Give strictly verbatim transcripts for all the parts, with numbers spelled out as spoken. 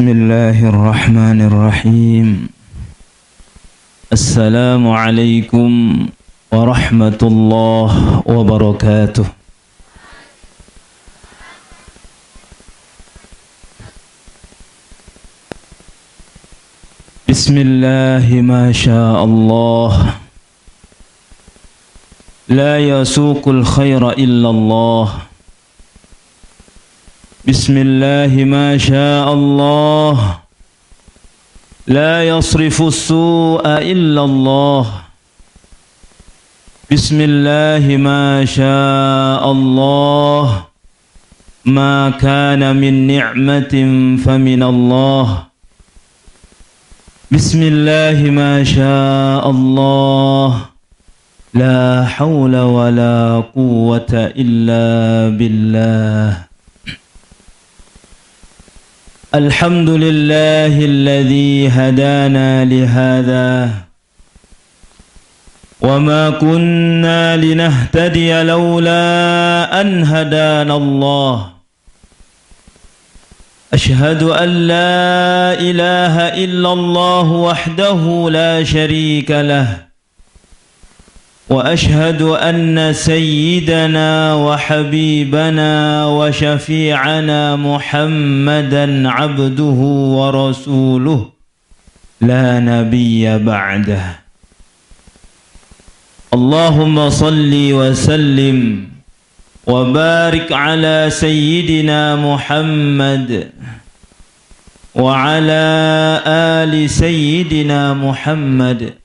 بسم الله الرحمن الرحيم. السلام عليكم ورحمة الله وبركاته. بسم الله ما شاء الله، لا يسوق الخير إلا الله. بسم الله ما شاء الله، لا يصرف السوء إلا الله. بسم الله ما شاء الله، ما كان من نعمة فمن الله. بسم الله ما شاء الله، لا حول ولا قوة إلا بالله. الحمد لله الذي هدانا لهذا وما كنا لنهتدي لولا أن هدانا الله. أشهد أن لا إله إلا الله وحده لا شريك له، وأشهد أن سيدنا وحبيبنا وشفيعنا محمدا عبده ورسوله، لا نبي بعده. اللهم صل وسلم وبارك على سيدنا محمد وعلى آل سيدنا محمد،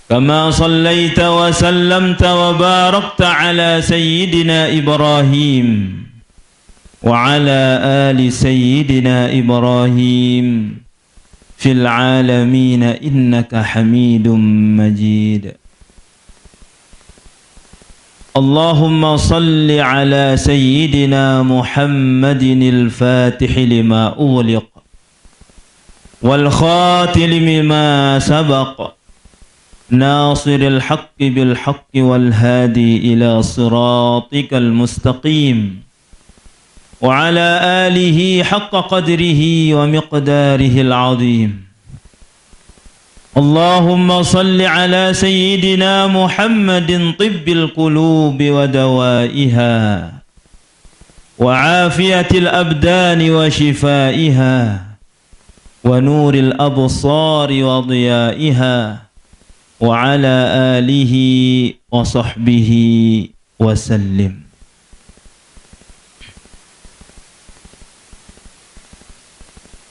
كما صليت وسلمت وباركت على سيدنا إبراهيم وعلى آل سيدنا إبراهيم في العالمين إنك حميد مجيد. اللهم صل على سيدنا محمد الفاتح لما أغلق والخاتم لما سبق، ناصر الحق بالحق والهادي إلى صراطك المستقيم، وعلى آله حق قدره ومقداره العظيم. اللهم صل على سيدنا محمد طب القلوب ودوائها، وعافية الأبدان وشفائها، ونور الأبصار وضيائها، وعلى آله وصحبه وسلم.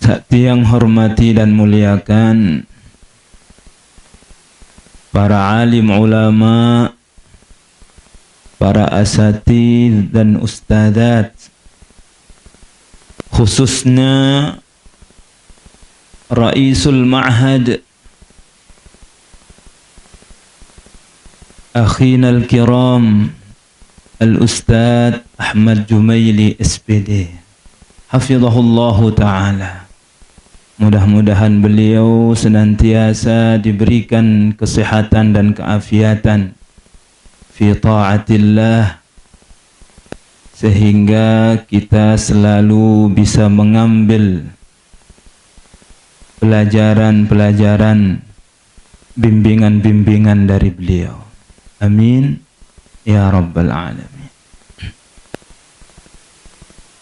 Sak tiang hormati dan muliakan para alim ulama, para asatidz dan ustadzat, khususnya Raisul Ma'had, akhina al-kiram, Al-Ustadz Ahmad Jumaili, S P D, hafizahullahu ta'ala. Mudah-mudahan beliau senantiasa diberikan kesehatan dan keafiatan fi ta'atillah, sehingga kita selalu bisa mengambil pelajaran-pelajaran, bimbingan-bimbingan dari beliau. Amin ya rabbal alamin.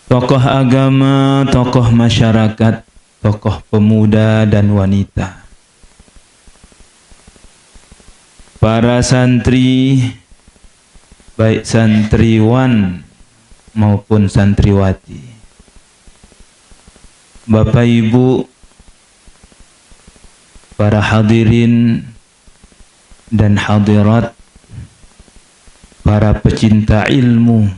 Tokoh agama, tokoh masyarakat, tokoh pemuda dan wanita, para santri, baik santriwan maupun santriwati, Bapak Ibu, para hadirin dan hadirat, para pecinta ilmu,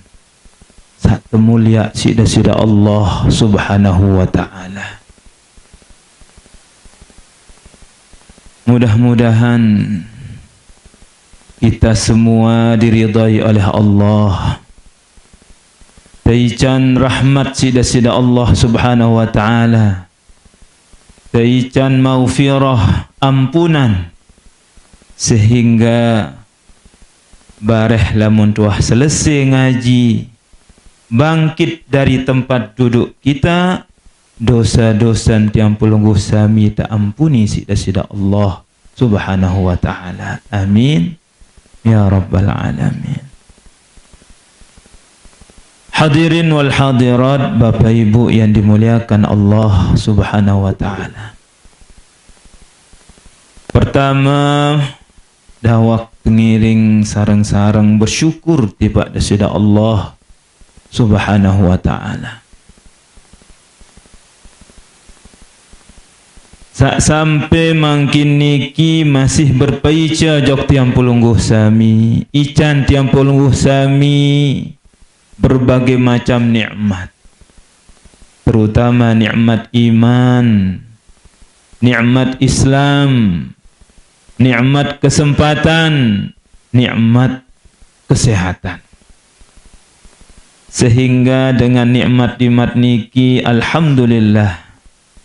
sak temulia sida-sida Allah Subhanahu wa Ta'ala. Mudah-mudahan kita semua diridai oleh Allah. Taichan rahmat sida-sida Allah Subhanahu wa Ta'ala. Taichan maghfirah, ampunan, sehingga bareh lamun tuah selesai ngaji, bangkit dari tempat duduk kita, dosa-dosa tiang pelungguh sami taampuni siq Dasida Allah Subhanahu wa Ta'ala. Amin ya Rabbal Alamin. Hadirin wal hadirat, Bapak Ibu yang dimuliakan Allah Subhanahu wa Ta'ala. Pertama, dawak tengiring sareng-sareng bersyukur tipaq Dasida Allah Subhanahu wa Ta'ala. Saq sampe mangkin niki masih berpaica jok tiang pelungguh sami, ican tiang pelungguh sami berbagai macam nikmat, terutama nikmat iman, nikmat Islam, nikmat kesempatan, nikmat kesehatan. Sehingga dengan nikmat-nikmat niki, alhamdulillah,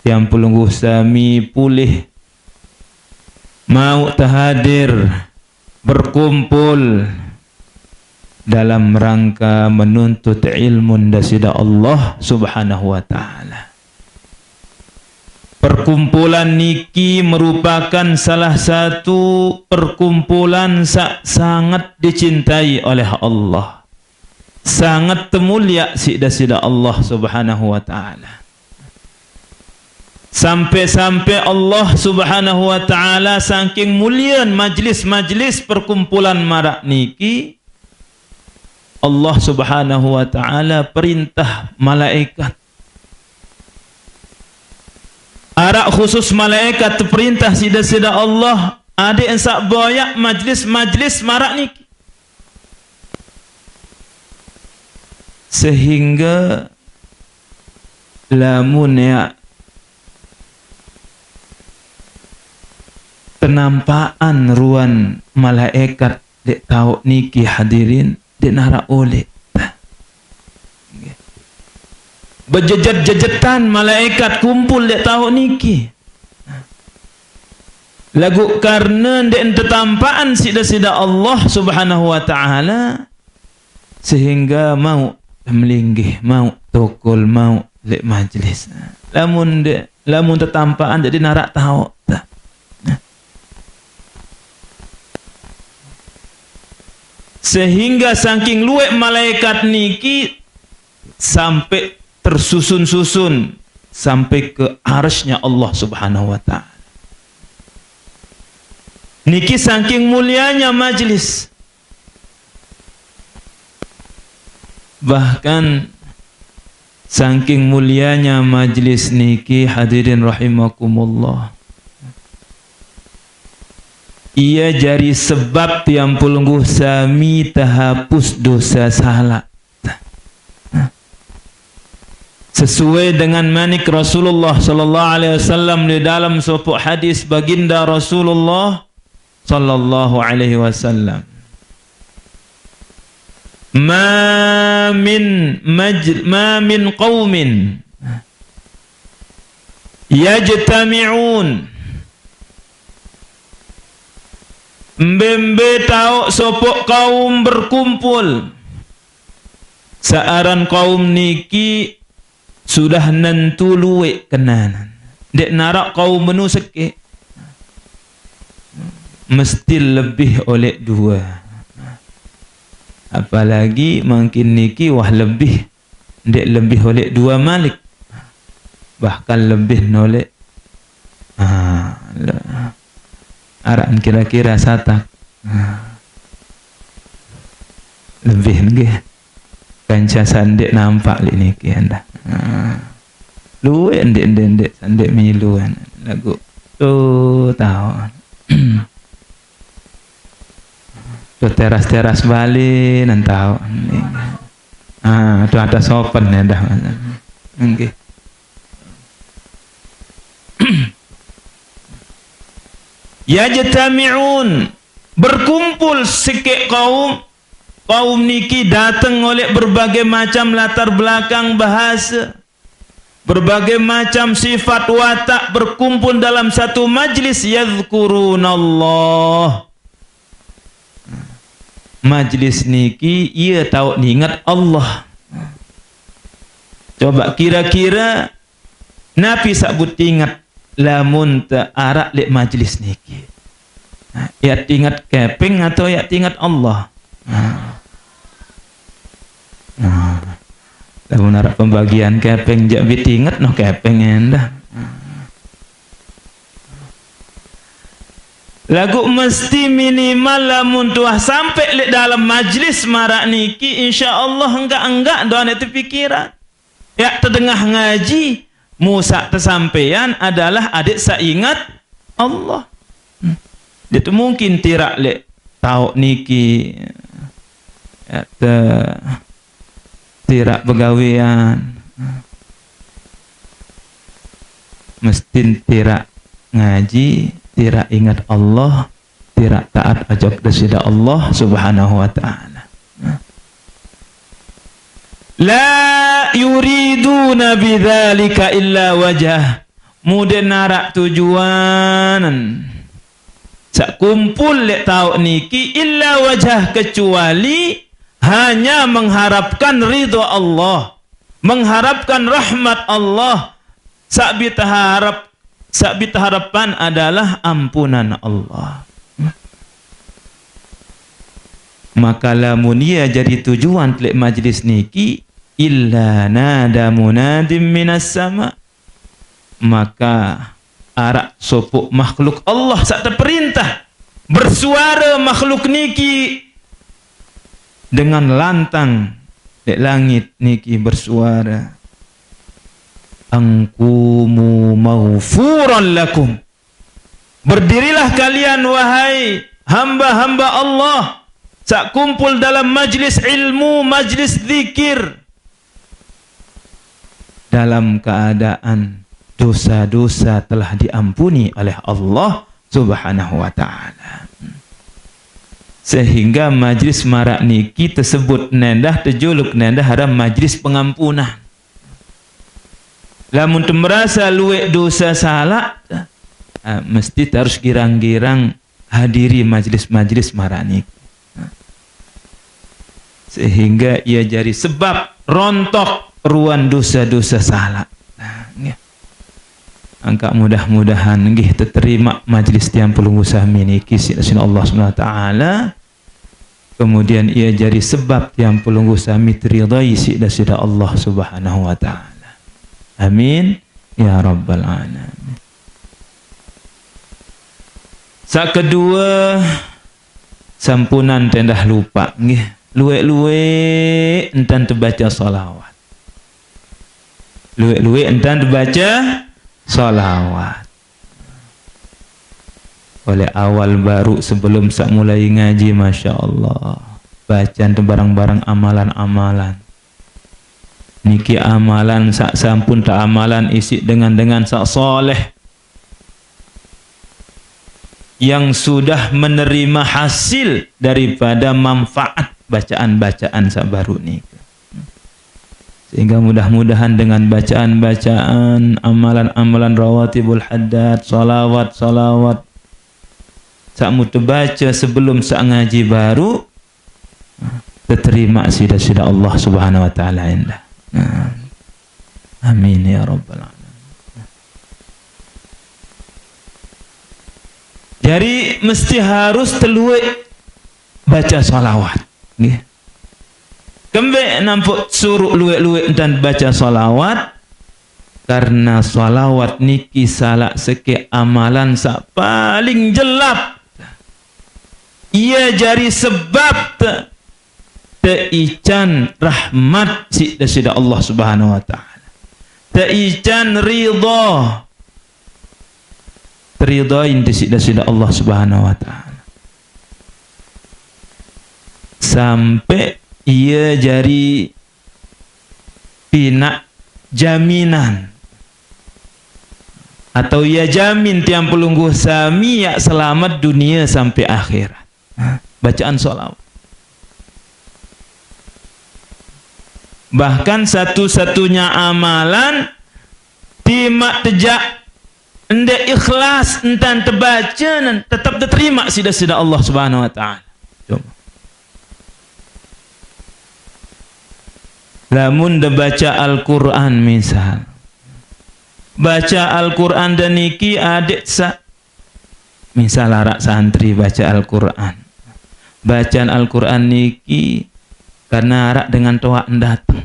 tiang pelungguh sami pulih mauq tehadir berkumpul dalam rangka menuntut ilmun Dasida Allah Subhanahu wa Ta'ala. Perkumpulan niki merupakan salah satu perkumpulan saq sanget dicintai oleh Allah, sanget temuliaq siq Dasida Allah Subhanahu wa Ta'ala. Sampe-sampe Allah Subhanahu wa Ta'ala, saking mulien majlis-majlis perkumpulan maraq niki, Allah Subhanahu wa Ta'ala perintah malaekat. Araq khusus malaekat teperintah siq Dasida Allah, adeq ensaq boyaq majlis-majlis maraq niki. Sehingga lamun yaq tenampaqan ruan malaekat ndeq taoq niki, hadirin, ndeq naraq uleq. Bejejet-jejetan malaekat kumpul ndeq taoq niki. Laguq karne ndeqn tetampaqan siq Dasida Allah Subhanahu wa Ta'ala, sehingga mauq melinggih, mauq tokol, mauq leq majlis. Lamun ndeq, lamun tetampaqan, jadi naraq taoq. Sehingga saking lueq malaekat niki sampe tersusun-susun sampe ke arasnya Allah Subhanahu wa Ta'ala. Niki saking mulianya majlis. Bahkan saking mulianya majlis niki, hadirin rahimakumullah, ie jari sebab tiang pelungguh sami tehapus dose salaq. Sesuai dengan manik Rasulullah sallallahu alaihi wasallam di dalam sopoq hadis, Baginda Rasulullah sallallahu alaihi wasallam, "Ma min maj-, ma min qaumin yajtami'un." Mbe-mbe taoq sopoq kaum berkumpul. Saq aran kaum niki sudah nentu lueq kenanan. Ndeq naraq kaum menu sekeq. Mesti lebih oleq due. Apalagi mangkin niki wah lebih, ndeq lebih oleq due malik. Bahkan lebih noleq. Ah, le-, araq kira-kira satak. Ah. Lebih nggih. Kance saq ndeq nampaq leq niki endah. Ah. Lueq ndeq, ndeq, ndeq, saq ndeq milu, laguq tu taoq. Tu teras-teras Bali nan taoq. Ah, tu atas sopen endah. Nggih. Yajtami'un, berkumpul sekeq kaum. Kaum niki dateng oleq berbagai macam latar belakang bahase, berbagai macam sifat watak, berkumpul dalam satu majlis, yadzkurunallah. Majlis niki ie taoq ninget Allah. Coba kira-kira Napi saq butinget lamun te araq leq majelis niki? Yaq tinget kepeng atau yaq tinget Allah? Lamun araq pembagian kepeng jaq bitinget noh kepeng endah. Laguq mesti minimal lamun tuah sampe leq dalem majelis maraq niki, insyaallah enggak-enggak doang tepikiran. Yaq tedengah ngaji, musaq tesampean adalah adeq saq inget Allah. Hmm. Jaq mungkin tiraq leq taoq niki, yaq te, tiraq begawean. Mestin tiraq ngaji, tiraq inget Allah, tiraq taat ojok Deside Allah Subhanahu wa Ta'ala. La yuriduna bidzalika illa wajah. Mudin araq tujuan saq kumpul leq taoq niki illa wajah, kecuali hanya mengharapkan ridho Allah, mengharapkan rahmat Allah, saq biteharep, saq biteharepan adalah ampunan Allah. Maka lamun ie jari tujuan leq majelis niki, illa nada munadim minas sama, maka araq sopoq makhluk Allah saq teperintah bersuare makhluk niki dengan lantang leq langit niki bersuare, "Anqumu maghfuran lakum." Berdirilah kalian, wahai hamba-hamba Allah, saq kumpul dalam majlis ilmu, majlis zikir, dalam keadaan dosa-dosa telah diampuni oleh Allah Subhanahu wa Ta'ala. Sehingga majlis maraq niki tesebut nendah, tejuluk nendah aran majlis pengampunan. Lamun temerasa lueq dosa salaq, ah, mesti te harus girang-girang hadiri majlis-majlis maraq niki. Sehingga ie jari sebab rontok ruan dosa-dosa salaq. Nah, nggih. Angkaq mudah-mudahan nggih teterimaq majlis tiang pelungguh sami niki siq Deside Allah Subhanahu wa Ta'ala. Kemudian ie jari sebab tiang pelungguh sami teridai siq Deside Allah Subhanahu wa Ta'ala. Amin ya rabbal alamin. Saq kedue, sampunan tendah lupaq nggih. Lueq-lueq entan tebace shalawat. Lueq-lueq entan tebace shalawat. Oleh awal baruq sebelum saq mulai ngaji, masya Allah, bacen tebareng-bareng amalan-amalan. Niki amalan saq sampun teamalan isiq dengan-dengan saq soleh, yang sudah menerima hasil daripada manfaat bacaan-bacaan saq baruq niki. Sehingga mudah-mudahan dengan bacaan-bacaan, amalan-amalan rawatibul hadat, salawat-salawat, saq mutebace sebelum saq ngaji baruq, teterimaq siq Deside Allah Subhanahu wa Ta'ala endah. Nah. Amin ya rabbal alamin. Jari mesti harus telueq bace shalawat. Nggih. Kembeq nampuq suruq lueq-lueq entan bace shalawat? Karena shalawat niki salaq sekeq amalan saq paling jelap. Ie jari sebab te-, teican rahmat siq Deside Allah Subhanahu wa Ta'ala. Teican ridha, teridai nti siq Deside Allah Subhanahu wa Ta'ala. Sampe ie jari pinaq jaminan, atau ie jamin tiang pelungguh sami yaq selamet dunie sampe akhirat. Nah, bacaan shalawat. Bahkan satu-satunya amalan timaq tejaq ndeq ikhlas entan tebace, tetep teterimaq siq Deside Allah Subhanahu wa Ta'ala. Coba. Lamun de bace Al-Qur'an misal, Baca Al-Qur'an dan niki adik sa-, misal araq santri baca Al-Qur'an. Bacaan Al-Qur'an niki karena araq dengan toaq dateng.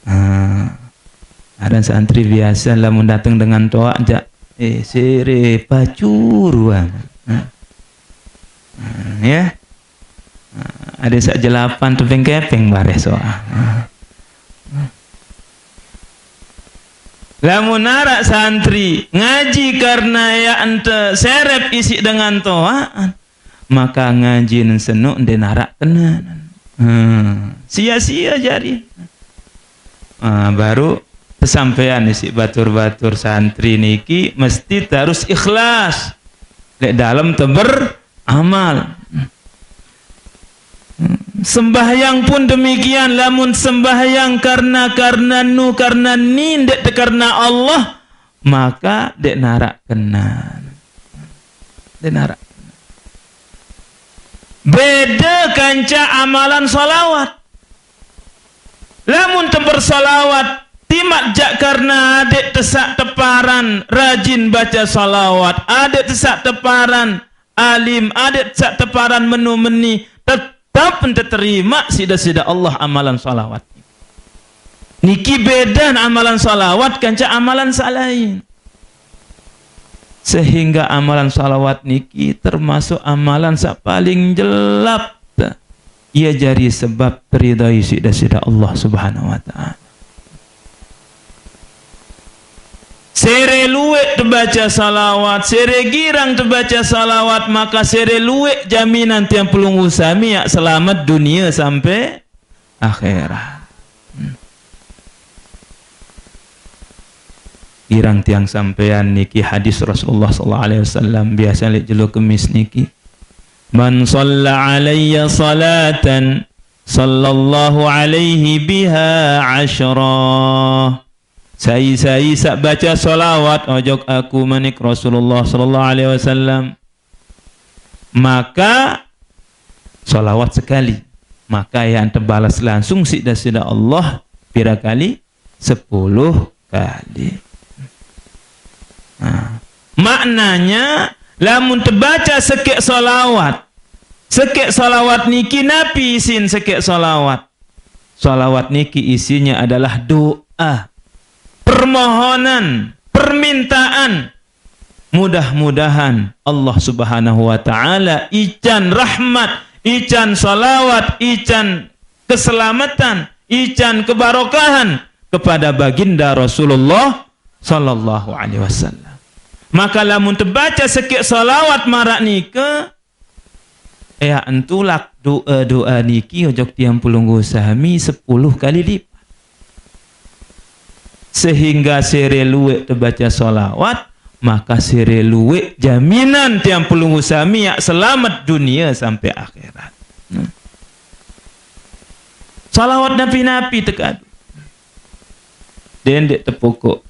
Nah, aran santri biasa lamun dateng dengan toaq jaq, "Eh, sere pacuruan." Nah. Nah, ya. Nah, ada saq jelapan tebeng kepeng bareh soal. Nah. Lamun araq santri ngaji karena ya ente serep isiq dengan toaq, maka ngaji nen senuk ndeq naraq kenen. Hmm, sia-sia jari. Ah, baru pesampean isiq batur-batur santri niki mesti terus ikhlas leq dalem teber amal. Sembahyang pun demikian, lamun sembahyang karena, karena nu, karena ni, ndeq tekarena Allah, maka ndeq naraq kenan. Ndeq naraq. Beda kanca amalan salawat. Lamun temper salawat, timaq jaq karena adeq tesaq teparan rajin baca salawat, adeq tesaq teparan alim, adeq tesaq teparan menu-meni, tetep ente terimaq siq Deside Allah amalan salawat. Niki bedan amalan salawat kanca amalan saq lain. Sehingga amalan salawat niki termasuk amalan saq paling jelap. Ie jari sebab teridai siq Deside Allah Subhanahu wa Ta'ala. Sere lueq tebaca salawat, sere girang tebaca salawat, maka sere lueq jaminan tiang pelungguh sami yaq selamet dunie sampe akhirat. Hmm. Girang tiang sampean niki hadis Rasulullah sallallahu alaihi wasallam biasa leq jelo Kemis niki. "Man shalla alayya salatan, sallallahu alaihi biha asyra." Sai-sai saq baca salawat ojok aku, manik Rasulullah sallallahu alaihi wasallam, maka salawat sekali, maka yang tebalas langsung siq Deside Allah pira kali? Sepuluh kali. Nah, maknanya, lamun tebaca sekeq salawat, sekeq salawat niki napi isin sekeq salawat? Salawat niki isinya adalah doa, permohonan, permintaan. Mudah-mudahan Allah Subhanahu wa Ta'ala ican rahmat, ican salawat, ican keselamatan, ican kebarokahan kepada baginda Rasulullah sallallahu alaihi wasallam. Maka lamun tebaca sekeq salawat maraq nike, eaq entulak doa-doa niki ojok tiang pelungguh sami sepuluh kali lipat. Sehingga sere lueq tebaca salawat, maka sere lueq jaminan tiang pelungguh sami yaq selamet dunie sampe akhirat. Hmm. Salawat napi-napi tekadu. Dendeq tepokok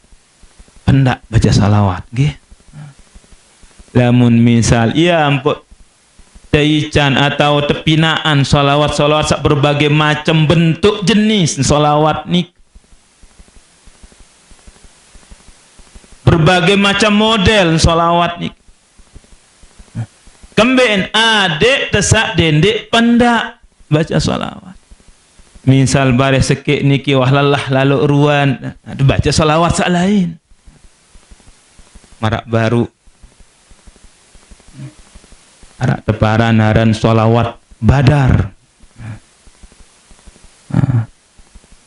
pendaq baca salawat, nggih. Lamun misal, iya, ampun teican atau tepinaqan salawat-salawat saq berbagai macem bentuk jenis salawat nik. Berbagai macam model salawat nik. Kembeqn adeq tesaq dendeq pendaq baca salawat. Misal bareh sekeq niki wah lelah laloq ruan, nah, baca salawat saq lain. Maraq baruq araq teparan aran salawat Badar. Nah,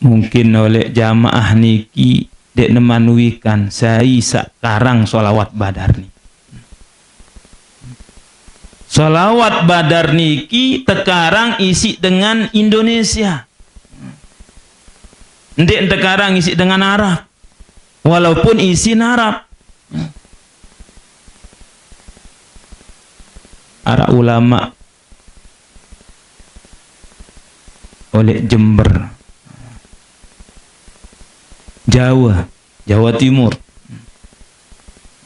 mungkin oleq jamaah niki ndeq neman wikan sai saq karang salawat Badar niki. Salawat Badar niki tekarang isiq dengan Indonesia. Ndeq tekarang isiq dengan Arab. Walaupun isiq Arab. Araq ulama oleq Jember, Jawa, Jawa Timur.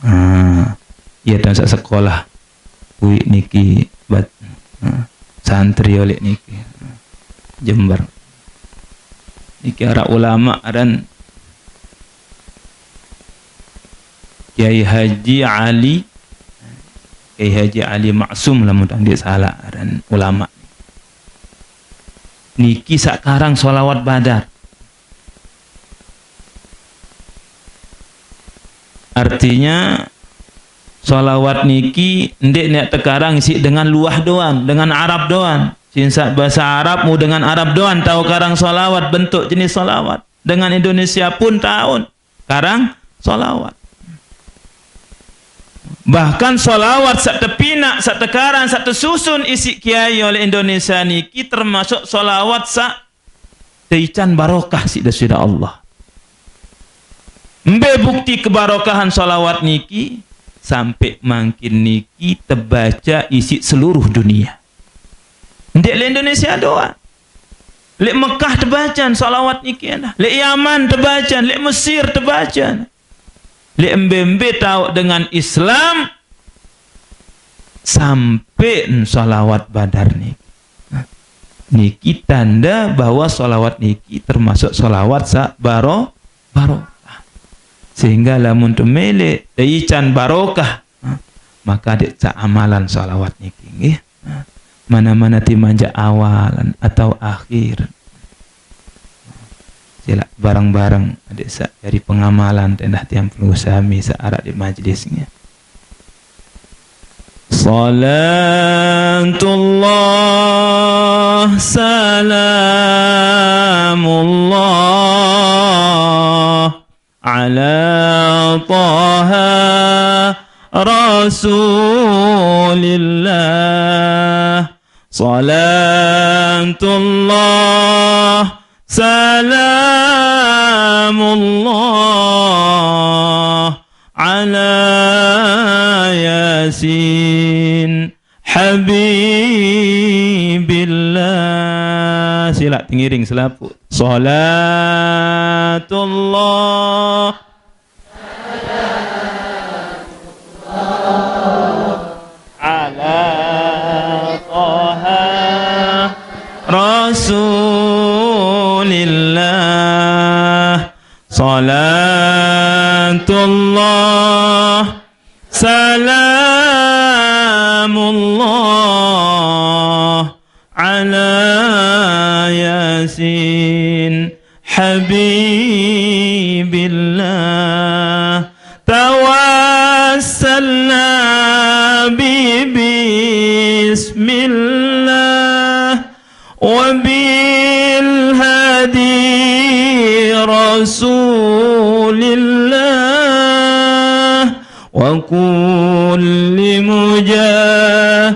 Ah, iya, tan saq sekolah. Kuwi niki bat-, ah, santri oleq niki. Jember. Niki araq ulama aran Kiai Haji Ali, Kiai Haji Ali Maksum lah, mudah ndak salah, dan ulama niki sak karang solawat Badar. Artinya, solawat niki ndik nek tekarang isi dengan luah doan, dengan Arab doan. Sinsa bahasa Arab mu dengan Arab doan tahu karang solawat, bentuk jenis solawat. Dengan Indonesia pun tahu karang solawat. Bahkan solawat sak tepinak, sak tekarang, sak tesusun isi kiai oleh Indonesia niki termasuk solawat sak teican barokah si desida Allah. Mbe bukti kebarokahan solawat niki? Sampai mangkin niki tebaca isi seluruh dunia. Ndik le Indonesia doang. Lek Mekah tebacan solawat niki dah. Lek Yaman tebacan, lek Mesir tebacan. Lek embe-embe tahu dengan Islam, sampai solawat Badar niki. Niki tanda bahwa solawat niki termasuk solawat sak baro-, barokah. Sehingga lamun temele teican barokah, maka dek sak amalan solawat niki, nggih. Mana-mana ti manjak awalan atau akhir. Sila bareng-bareng adik sak dari pengamalan tendah tiang perlu sami sak arak di majlisnya. Salatullah, salamullah, ala Taha Rasulillah. Salatullah, salamullah, ala Yasin Habibillah. Sila tengiring selapuq. Salatullah ala Taha Rasulillah. Salatullah, salamullah, ala Yasin Habibillah. Tawassalna bi bismillah wa bil hadi Rasulillah wa kulli mujahidi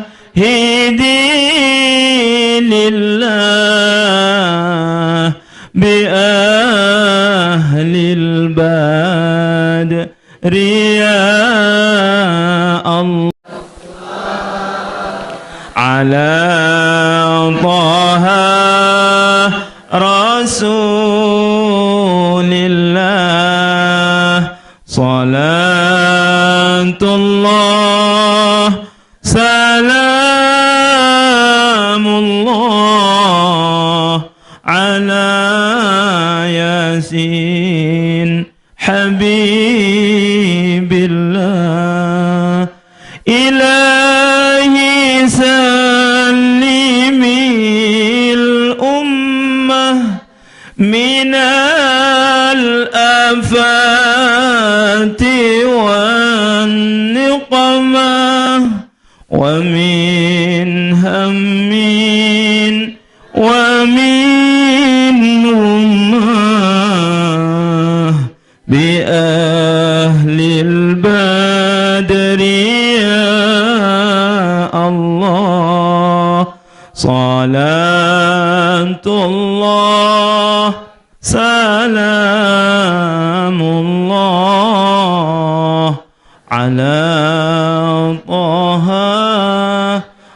lillah bi ahlil badri ya Allah. Ala Taha Rasulillah. Salatullah, salamullah, ala Yasin Habibillah. Ilahi sallimil ummah minal afati wan niqmah wa min hammin wa min ummah bi ahlil badri ya Allah. Salatullah, salamullah, ala Taha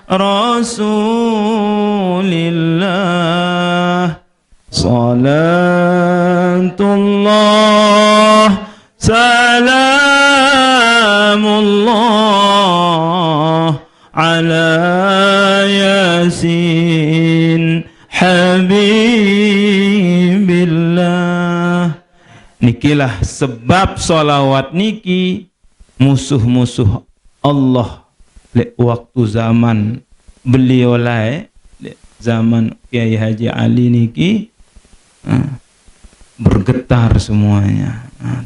Rasulillah. Salatullah, salamullah, ala Yasin Habibillah. Nikilah sebab solawat niki musuh-musuh Allah leq waktu zaman beliau laeq, leq zaman Kiai Haji Ali niki, eh, bergetar semuanya. Eh,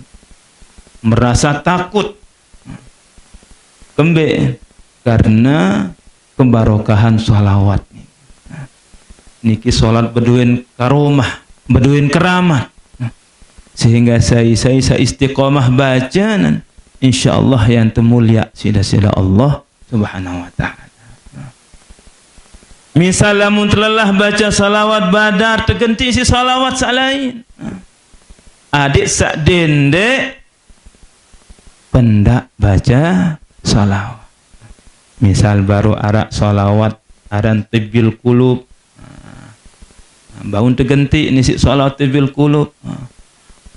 merasa takut. Kembeq? Karena kebarokahan sholawat niki. Niki sholat bedoen karomah, bedoen keramat. Sehingga sai-sai saq istiqomah bace, insyaallah yantemu mulie side-side Allah Subhanahu wa Ta'ala. Misal lamun telelah bace sholawat badar, tegentiq siq sholawat saq lain. Adeq saq dendeq, pendaq bace sholawat. Misal baruq araq sholawat aran Tibbil Qulub. Nah, baun tegentiq ni siq sholawat Tibbil Qulub.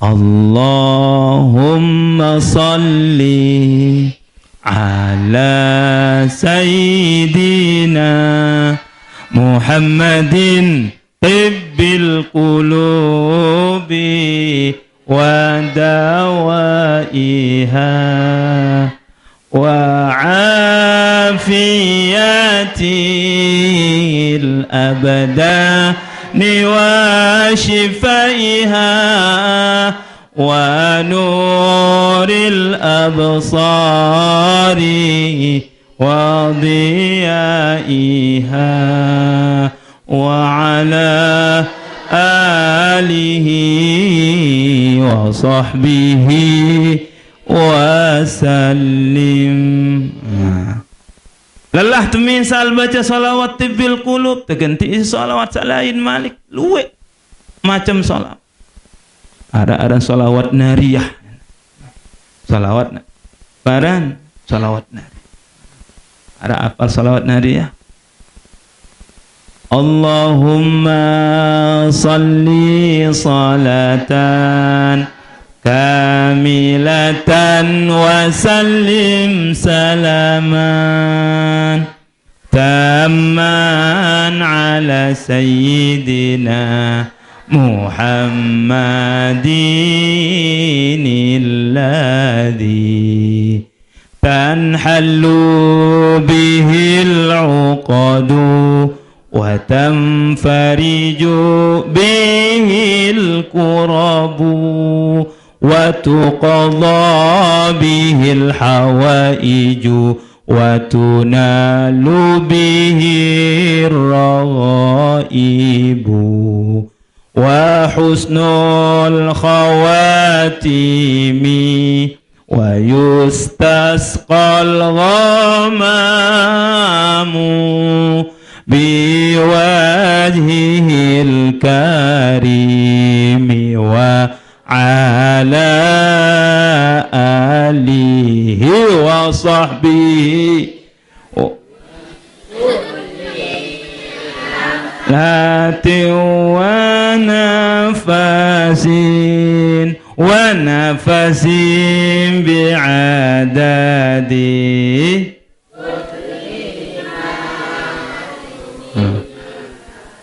Allahumma salli ala sayyidina Muhammadin tibbil qulubi wa dawaiha wa afiyatil abdani wa shifaiha wa nuril absari wa diyaiha wa ala alihi wa sahbihi wa sallim. Nah. Lelah temisal bace sholawat Tibbil Qulub, tegentiq sholawat saq lain malik. Lueq macem sholawat. Araq aran sholawat nariyah. Sholawat na-, paran sholawat nariyah. Araq apal sholawat nariyah? Allahumma salli salatan kamilatan wa sallim salaman tamman ala sayyidina Muhammadin alladzi tanhallu bihil uqadu wa tanfariju bihil kurabu wa tuqadha bihil hawaiju wa tunalu bihir raghaibu wa husnul khawatimi wa yustasqal ghamamu biwajhihil karimi wa ala alihi wa sahbihi. Oh. Latin wa nafasin, wa nafasin bi'adadi. Hmm.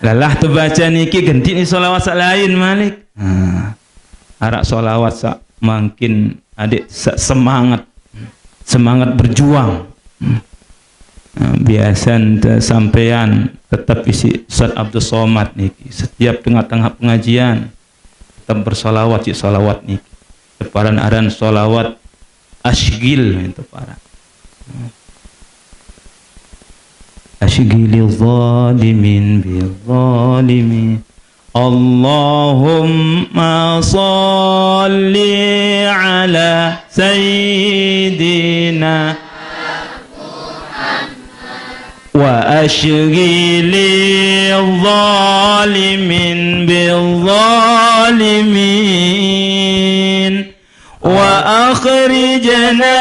Lelah tebace niki, gentiq ni sholawat saq lain malik. Hmm. Araq sholawat saq mangkin adeq se-, semangat, semangat berjuang. Hmm. Nah, biasan te sampean tetep isiq Ustaz Abdus Somad niki. Setiap tengaq-tengaq pengajian, tetep bersolawat siq solawat niki. Teparan aran solawat Asygil, teparan. Asygilil zalimin bil zalimin. Allahumma salli ala sayyidina wa asygilil zalimin bil zalimin. Wa akhrijna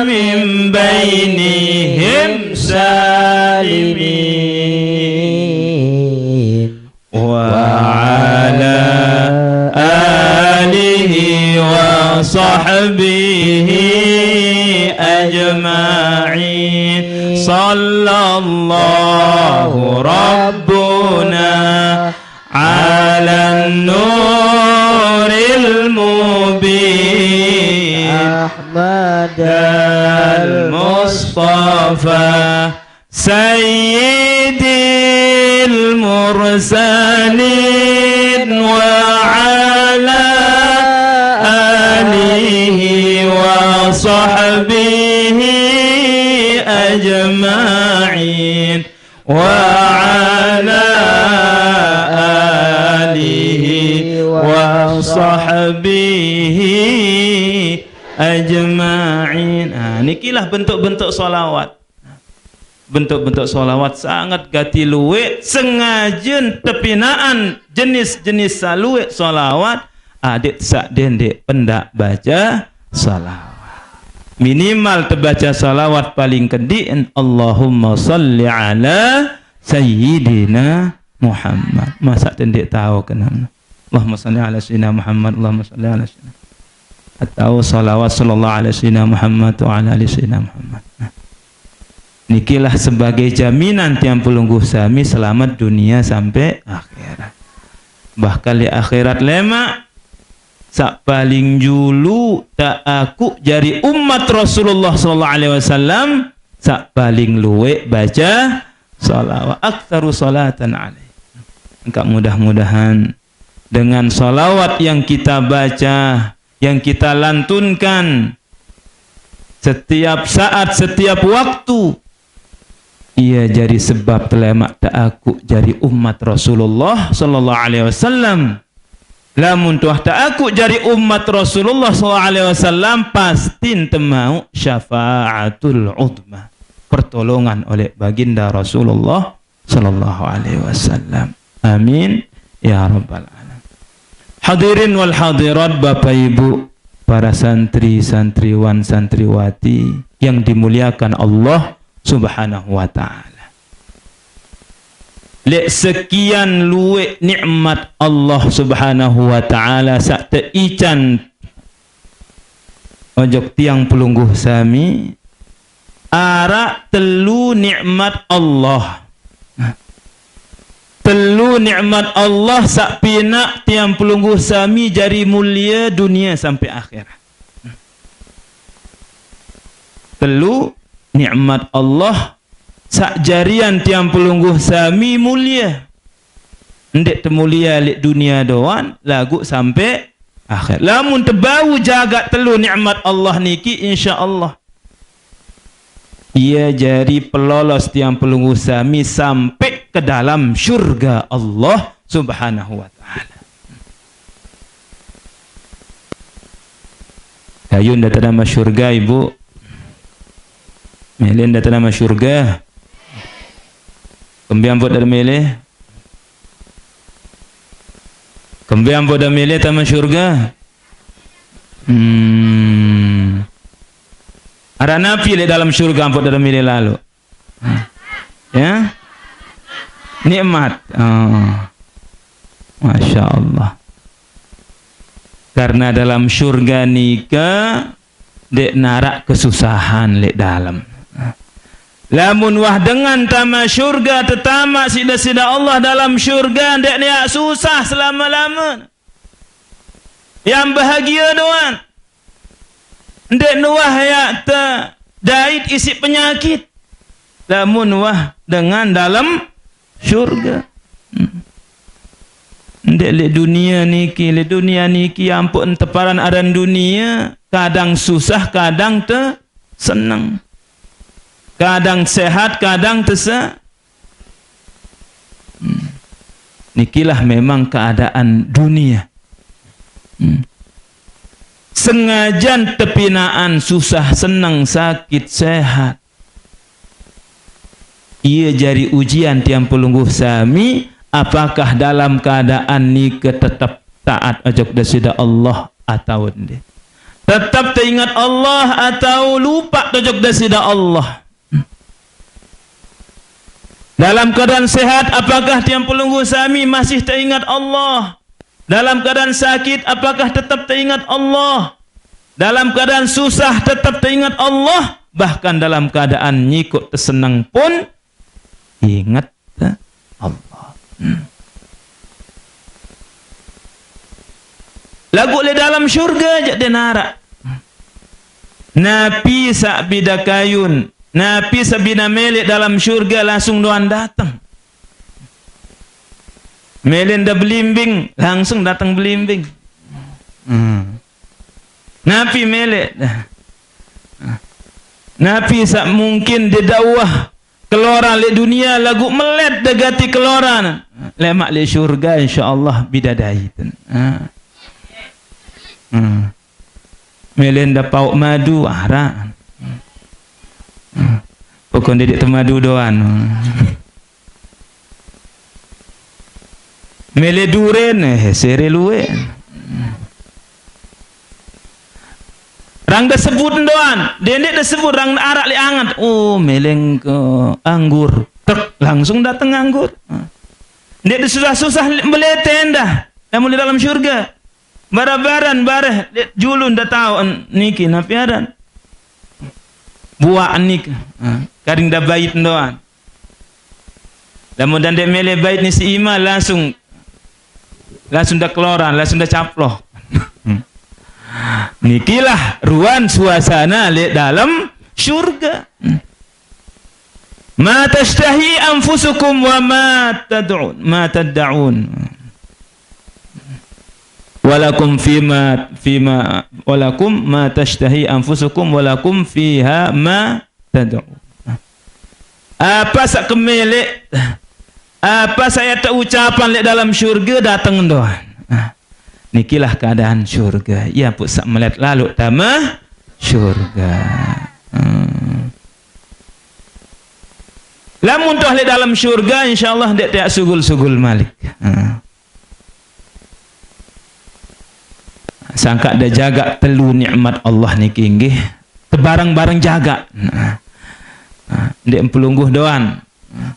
min bainihim salimin. Wa ala alihi wa sahbihi ajma'in. Sallallahu rabbuna ala nuril mubin. المصطفى سيد المرسلين وعلى آله وصحبه أجمعين. وعلى آله وصحبه أجمعين. Ah, nikilah bentuk-bentuk salawat. Bentuk-bentuk salawat sangat gati luwih, sengaja tepinaan jenis-jenis saluwih salawat, adik sak dendik pendak baca salawat. Minimal tebaca salawat paling kedik, Allahumma salli ala sayyidina Muhammad. Masa dendik tahu kenapa? Allahumma salli ala sayyidina Muhammad, Allahumma salli ala sayyidina. Atau salawat sallallahu ala sayyidina Muhammad wa ala ali sayyidina Muhammad. Nah, nikilah sebagai jaminan tiang pelungguh sami selamat dunia sampai akhirat. Bahkan di akhirat lemak, sak paling julu tak aku jari umat Rasulullah sallallahu alaihi wasallam, sak paling luwek baca salawat, aktsaru salatan alaih. Engkak mudah-mudahan dengan salawat yang kita baca, yang kita lantunkan setiap saat, setiap waktu, ia jari sebab telemak tak aku jari umat Rasulullah sallallahu alaihi wasallam. Lamun tuah tak aku jari umat Rasulullah sallallahu alaihi wasallam, pastin temau syafaatul uzma, pertolongan oleh baginda Rasulullah sallallahu alaihi wasallam. Amin ya rabbal alamin. Hadirin wal hadirat, Bapak Ibu, para santri santriwan santriwati yang dimuliakan Allah Subhanahu wa taala. Lek sekian luwek nikmat Allah Subhanahu wa taala sak teican ojok tiang pelungguh sami, arak telu nikmat Allah. Telu nikmat Allah sak pinak tiang pelungguh sami jari mulia dunia sampai akhirat. Telu nikmat Allah sak jarian tiang pelungguh sami mulia. Ndek temulia lek dunia doan, lagu sampai akhirat. Lamun tebau jaga telu nikmat Allah niki, insya Allah ia jari pelolos tiang pelungguh sami sampai ke dalam syurga Allah Subhanahu wa taala. Kayun datang nama syurga, Ibu. Melin datang nama syurga. Kembiang buat dalam melih. Kembiang buat dalam melih taman syurga. Hmm. Ada napi lek dalam syurga ampun dalam milih lalu. Ya? Nikmat. Oh. Masya Allah. Karena dalam syurga nika dek narak kesusahan lek dalam. Lamun wah dengan tama syurga, tetama sida-sida Allah dalam syurga, dek niak susah selama-lama. Yang bahagia doan. Ndek nuah yak te dait isi penyakit. Lamun wah dengan dalam syurga. Hmm. Ndek lek dunia niki, lek dunia niki ampun teparan aran dunia, kadang susah, kadang te seneng. Kadang sehat, kadang tese. Hmm. Nikilah memang keadaan dunia. Hmm. Sengajan tepinaan susah, seneng, sakit, sehat. Ia jari ujian tiang pelungguh sami, apakah dalam keadaan nika tetap taat ajak dasida Allah atau ndi? Tetap teingat Allah atau lupa ajak dasida Allah? Dalam keadaan sehat, apakah tiang pelungguh sami masih teringat Allah? Dalam keadaan sakit, apakah tetap teringat Allah? Dalam keadaan susah, tetap teringat Allah? Bahkan dalam keadaan nyikut tersenang pun ingat Allah. Hmm. Lagu le dalam syurga je dia narak. Napi saq bidakayun, napi saq bina mele dalem syurga langsung doan dateng. Mele nda belimbing, langsung dateng belimbing. Hmm. Napi mele? Napi saq mungkin de dakwah keloran leq dunie laguq melet de gati keloran? Lemaq leq syurga, insyaallah bidadai ten. Ah. Hmm. Mele nda pauq madu, araq. Hmm. Pokok ndeq temadu doan. Mele duren, eh, sere lueq. Rang de sebut doan, dendeq de sebut rang araq leq anget. Oh, mele ke anggur. Trek, langsung dateng anggur. Ndeq de susah-susah mele tenda. Lamun leq dalem syurga. Bara-baran bareh leq julun de taoq niki napi aran. Buaq nike. Ha, karing de bait doan. Lamun de ndeq mele bait ni si Ima, langsung, langsung de keloran, langsung de caploh. Nikilah ruan suasana leq dalem syurga. Ma tashtahi anfusukum wa ma tad'un, ma tad'un. Walakum fima, fima, walakum ma tashtahi anfusukum walakum fiha ma tad'un. Apa saq kemeleq, apa saq yaq teucapan leq dalem syurge dateng doang. Nah, nikilah keadaan syurge. Ie pun saq melet laloq tame syurge. Hmm. Lamun toh leq dalem syurge, insyaallah ndeq teaq sugul-sugul malik. Hmm. Sangkaq de jagaq telu nikmat Allah niki nggih tebareng-bareng jagaq. Nah. Nah, ndeq pelungguh doang. Nah.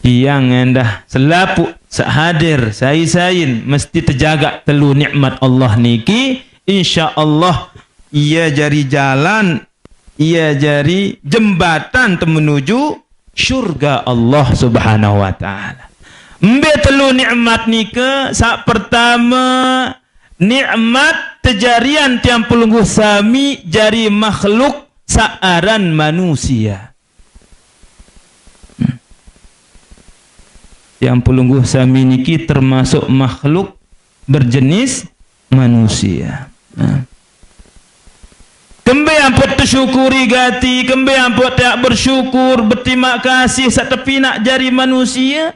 Tiang endah selapuq saq hadir, sai-sain mesti tejagaq telu nikmat Allah niki, insyaallah ie jari jalan, ie jari jembatan temenuju syurga Allah Subhanahu wa Ta'ala. Mbe telu nikmat nike? Saq pertame, nikmat tejarian tiang pelungguh sami jari makhluk saq aran manusie. Hmm. Tiang pelungguh sami niki termasuk makhluk berjenis manusie. Nah. Kembe ampoq tesyukuri gati, kembe ampoq teaq bersyukur, beterima kasih saq tepinaq jari manusie?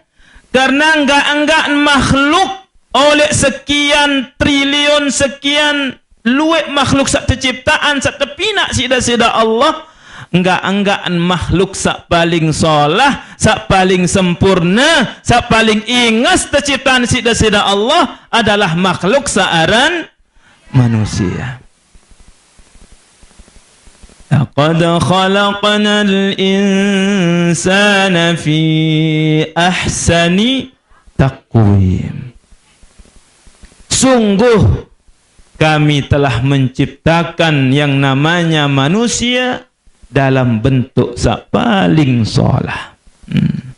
Karena enggaq-enggaq makhluk oleq sekian triliun, sekian lueq makhluk saq teciptaan, saq tepinaq siq Deside Allah, enggaq-enggaq makhluk saq paling solah, saq paling sempurne, saq paling inges teciptaan siq Deside Allah adalah makhluk saq aran manusie. Laqad khalaqnal insana fi ahsani taqwim. Sungguh Kami telah menciptakan yang namanya manusia dalam bentuk saq paling solah. Hmm.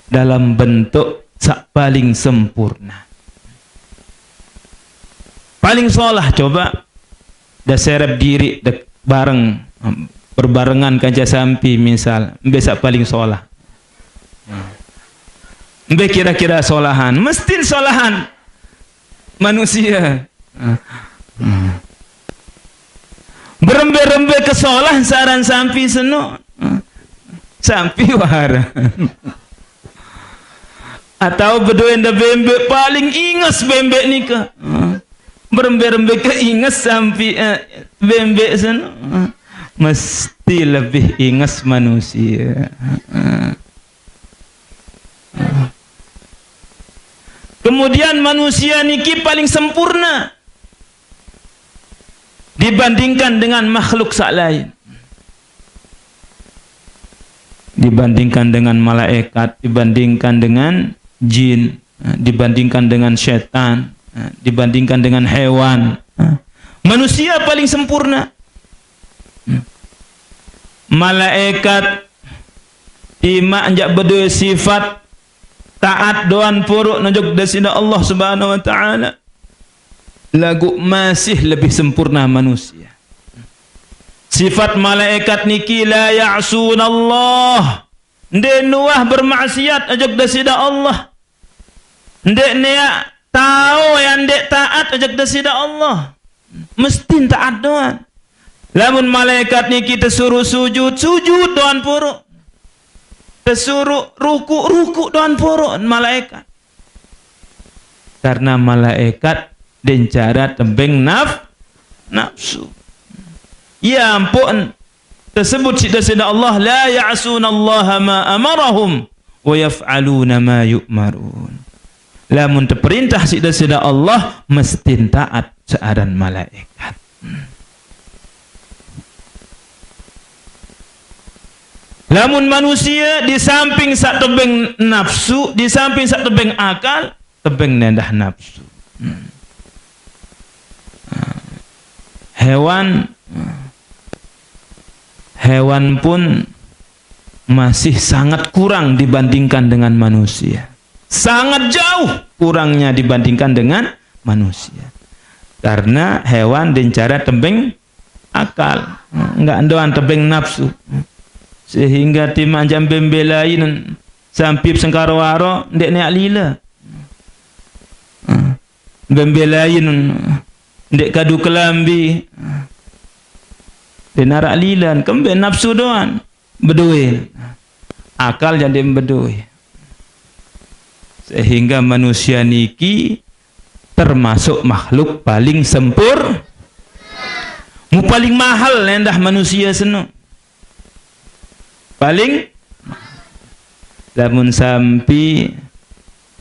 Dalam bentuk saq paling sempurna. Paling solah, coba, de serep diriq de bareng, berbarengan kance sampi, misal, mbe saq paling solah? Mbe kira-kira solahan? Mesti solahan manusie. Berembe-rembe kesolah saq aran sampi seno. Sampi wah aran. Atau bedoe nde bembeq, paling inges bembeq nike. Berembe-rembe ke inges sampi, eh, bembeq seno. Mesti lebih inges manusie. Kemudian manusia niki paling sempurna dibandingkan dengan makhluk saq lain. Dibandingkan dengan malaikat, dibandingkan dengan jin, dibandingkan dengan setan, dibandingkan dengan hewan. Manusia paling sempurna. Malaikat timaq njaq bedoe sifat taat doan poroq nojok Deside Allah Subhanahu wa Ta'ala, laguq masih lebih sempurna manusia. Sifat malaikat niki la ya'sunallah. Ndeq nuah bermaksiat ojok Deside Allah. Ndeq neaq tao, ya ndeq taat ojok Deside Allah. Mesti taat doang. Lamun malaikat niki tesuruh sujud, sujud doang poroq. Tesuruh rukuk, rukuk doang poroq malaikat. Karena malaikat ndeqn cara tebeng naf-, nafsu. Ya ampun, tersebut siq Deside Allah, "La ya'sunallaha ma amarahum wa yaf'aluna ma yu'marun." Lamun teperintah siq Deside Allah, mesti taat searan malaikat. Lamun manusie, di samping saq tebeng nafsu, di samping saq tebeng akal, tebeng nendah nafsu. Hmm. Hewan, hewan pun masih sangat kurang dibandingkan dengan manusia. Sangat jauh kurangnya dibandingkan dengan manusia. Karena hewan ndeqn cara tebeng akal. Enggak ndoan tebeng nafsu. Sehingga timaq jaq mbembelain sampi sengkaro waro ndeq neaq lile. Mbembelain ndeq kadu kelambi. Ndeq naraq lilen, kembeq nafsu doang bedoe. Akal jaq ndeq bedoe. Sehingga manusia niki termasuk makhluk paling sempur-, mu paling mahal endah manusia seno. Paling, lamun sampi,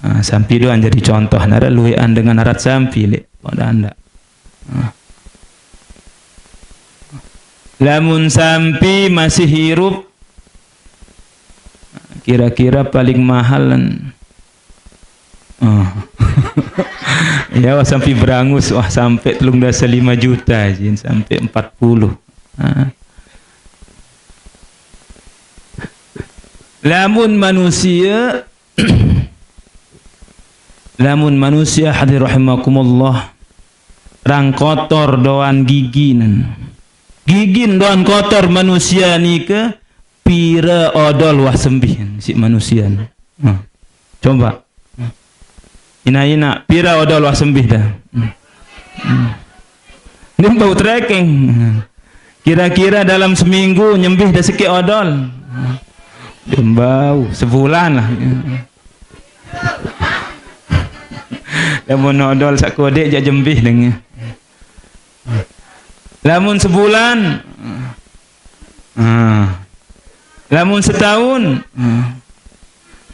ah, sampi doang jadi contoh, nara lueqan dengan arat sampi, leq, pada ndak. Ah. Lamun sampi masih irup, kira-kira paling mahal, oh. Ya, wah, sampi berangus, wah, sampe telung dasa lima juta, jin, sampe empat puluh. Ah. Lamun manusia, lamun manusia, hadir rahimakumullah, rang kotor doan giginen. Gigin doan kotor manusia nike, pire odol wah sembih siq manusia. Nah, coba. Inaq-inaq, pire odol wah sembih dah? Hmm. Hmm. Ndeqn bau trekeng. Kira-kira dalam seminggu nyembih dah sekeq odol? Ndeqn bau, sebulan lah. Lamun odol saq kodeq jaq jembih dengan. Lamun sebulan, ah. Lamun setaun, ah.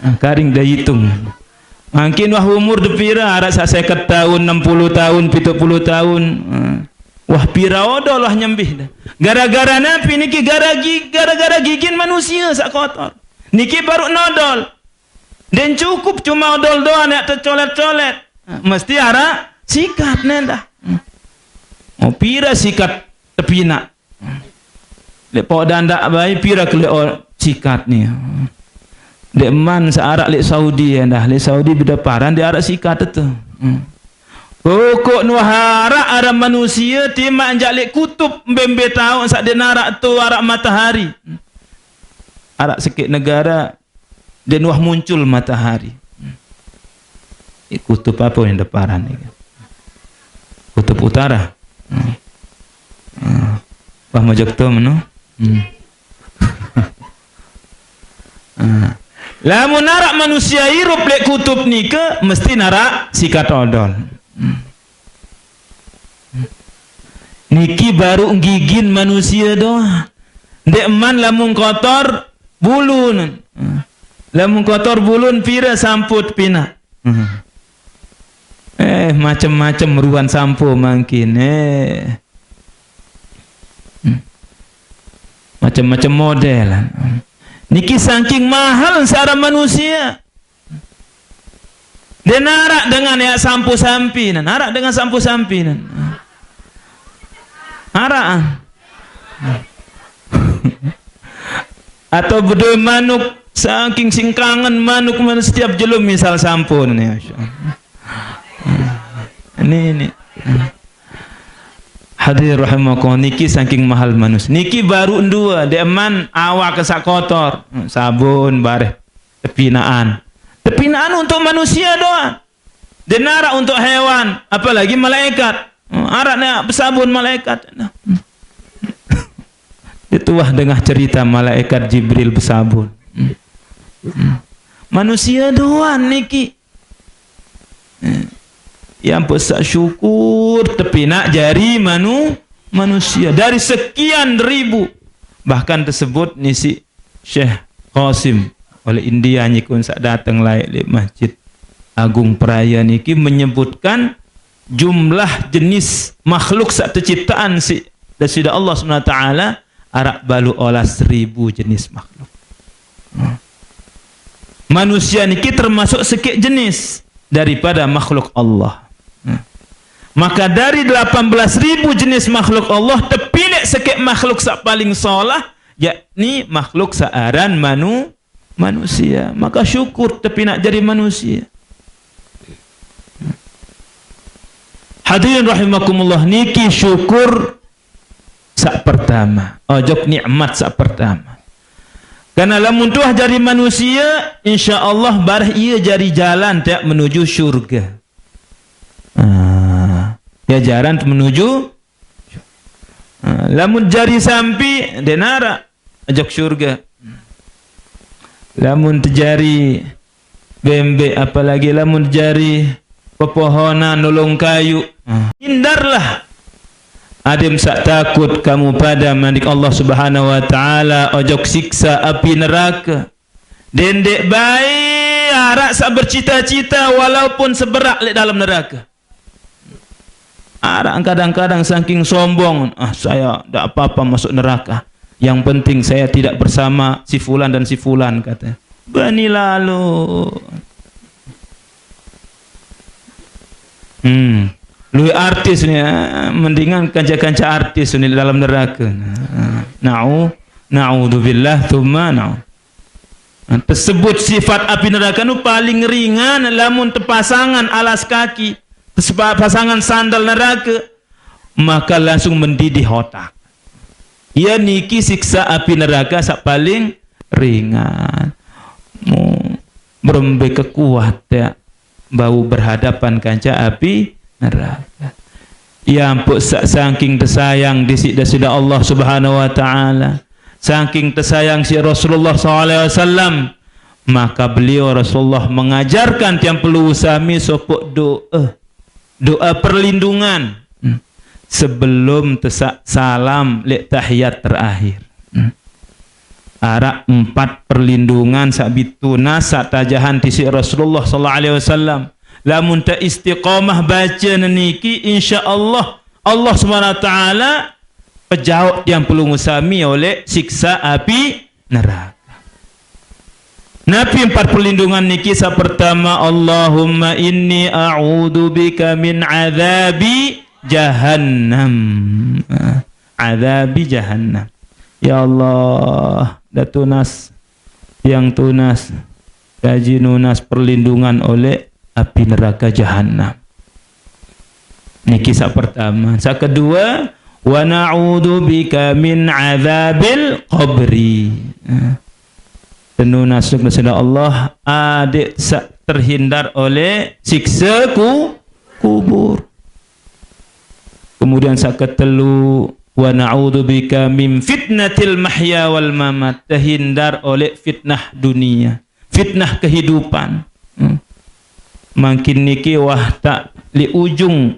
Ah, karing dah itung. Mangkin wah umur de pire, araq saq seket taun, enem puluh taun, pitu puluh taun. Ah. Wah, pire odol wah nyembih dah. Gara-gara napi niki? Gara gi-, gara-gara gigin manusia saq kotor. Niki baruq nodol. Ndeqn cukup cuma odol doang, neq tecolet-colet. Mesti araq sikat nendah. Oh, pire sikat tepinaq. Leq poq dandaq bae pire keleq o-, sikat ni. Ndeqman saq araq leq Saudi endah. Leq Saudi bede paran ndeq araq sikat ete. Hmm. Pokok nuah araq aran manusie timaq njaq leq kutub mbe-mbe taoq saq ndeqn araq to araq matahari. Araq sekeq negara ndeqn wah muncul matahari. Kutub ape yang deparan ni? Kutub utara. Hmm. Hmm. Wah mojok to meno. Hmm. Ah. Lamun araq manusia irup leq kutub nike, mesti naraq sikat odol. Hmm. Niki baruq gigin manusia doang. Ndeqman lamun kotor, bulun. Lamun kotor bulun, pire sampo tepinaq? Eh, macem-macem ruan sampo mangkin. Eh. Hmm. Macem-macem model. Niki saking mahal searan manusia. Ndeqn araq dengan yaq sampo sampinan. Araq dengan sampo sampinan. Araq. Atau bedoe manuk, saking sing kangen manuk, men setiap jelo misal sampo ni, masyaallah. Ni, ni. Hadir rahimakumullah, niki saking mahal manusia. Niki baru dua, deman awak sak kotor. Sabun bareh tepinaan. Tepinaan untuk manusia doang. Denara untuk hewan, apalagi malaikat. Arak nak bersabun malaikat. Dituah dengar cerita malaikat Jibril bersabun. Manusia doang niki. Ya ampun, sak syukur tepinak jari manu manusia dari sekian ribu. Bahkan tersebut nisi Syekh Qasim oleh India nyikun sak dateng laik di Masjid Agung Peraya niki menyebutkan jumlah jenis makhluk sak terciptaan si Dasida Allah Subhanahu Wa Taala arak balu olah seribu jenis makhluk. Manusia niki termasuk sekik jenis daripada makhluk Allah. Maka dari delapan belas ribu jenis makhluk Allah, terpilih sekik makhluk sak paling solah, yakni makhluk searan manu manusia. Maka syukur tepinak jadi manusia. Hadirin rahimakumullah, niki syukur sak pertama. Ojok nikmat sak pertama. Karena lamun tuah jadi manusia, insya Allah bareh ia jadi jalan tak menuju surga. Ah, ya jalan menuju. Ah, lamun jari sampi denara ajak surga. Lamun terjari bembek, apalagi lamun terjari pepohonan, nolong kayu. Hindarlah. Adem sak takut kamu pada mandik Allah Subhanahu Wa Taala ojok siksa api neraka. Dendek bae arak sak bercita-cita walaupun seberak lek dalam neraka. Arak kadang-kadang saking sombong, ah, saya ndak apa-apa masuk neraka. Yang penting saya tidak bersama si fulan dan si fulan, kata. Bani lalu. Hmm. Lui artis ni, ah, mendingan kanca-kanca artis ni dalam neraka. Nah, na'u, na'udzubillah, tsumma na'u. Nah, tersebut sifat api neraka nu paling ringan lamun terpasangan alas kaki, terpasangan sandal neraka, maka langsung mendidih otak. Ia niki siksa api neraka sak paling ringan. Mu berembe kekuat ya bau berhadapan kanca api neraka. Ya ampun, sa-, saking tersayang di sida-sida Allah Subhanahu Wa Taala, saking tersayang si Rasulullah Sallallahu Alaihi Wasallam, maka beliau Rasulullah mengajarkan tiang perlu usami sopok doa, doa perlindungan. Hmm. Sebelum tesak salam lek tahiyat terakhir. Hmm. Arak empat perlindungan sak bitunas sak tajahan tisik Rasulullah Sallallahu Alaihi Wasallam. Lamun tak istiqamah baca neniki, insya Allah Allah Subhanahu Wa Taala pejauk tiang pelunggu sami oleh siksa api neraka. Napi empat perlindungan niki? Sa pertama, Allahumma inni a'udzu bika min adzabi jahannam. Ah, adzabi jahannam. Ya Allah, dah tunas, yang tunas, kaji nunas perlindungan oleh api neraka jahannam. Niki sak pertama. Sak kedua, wa na'udzu bika min adzabil qabri. Nah, tenu nasuk nasida Allah, adik sak terhindar oleh siksa ku, kubur. Kemudian sak ketelu, wa na'udzu bika min fitnatil mahya wal mamat, terhindar oleh fitnah dunia, fitnah kehidupan. Hmm. Makin niki wah tak li ujung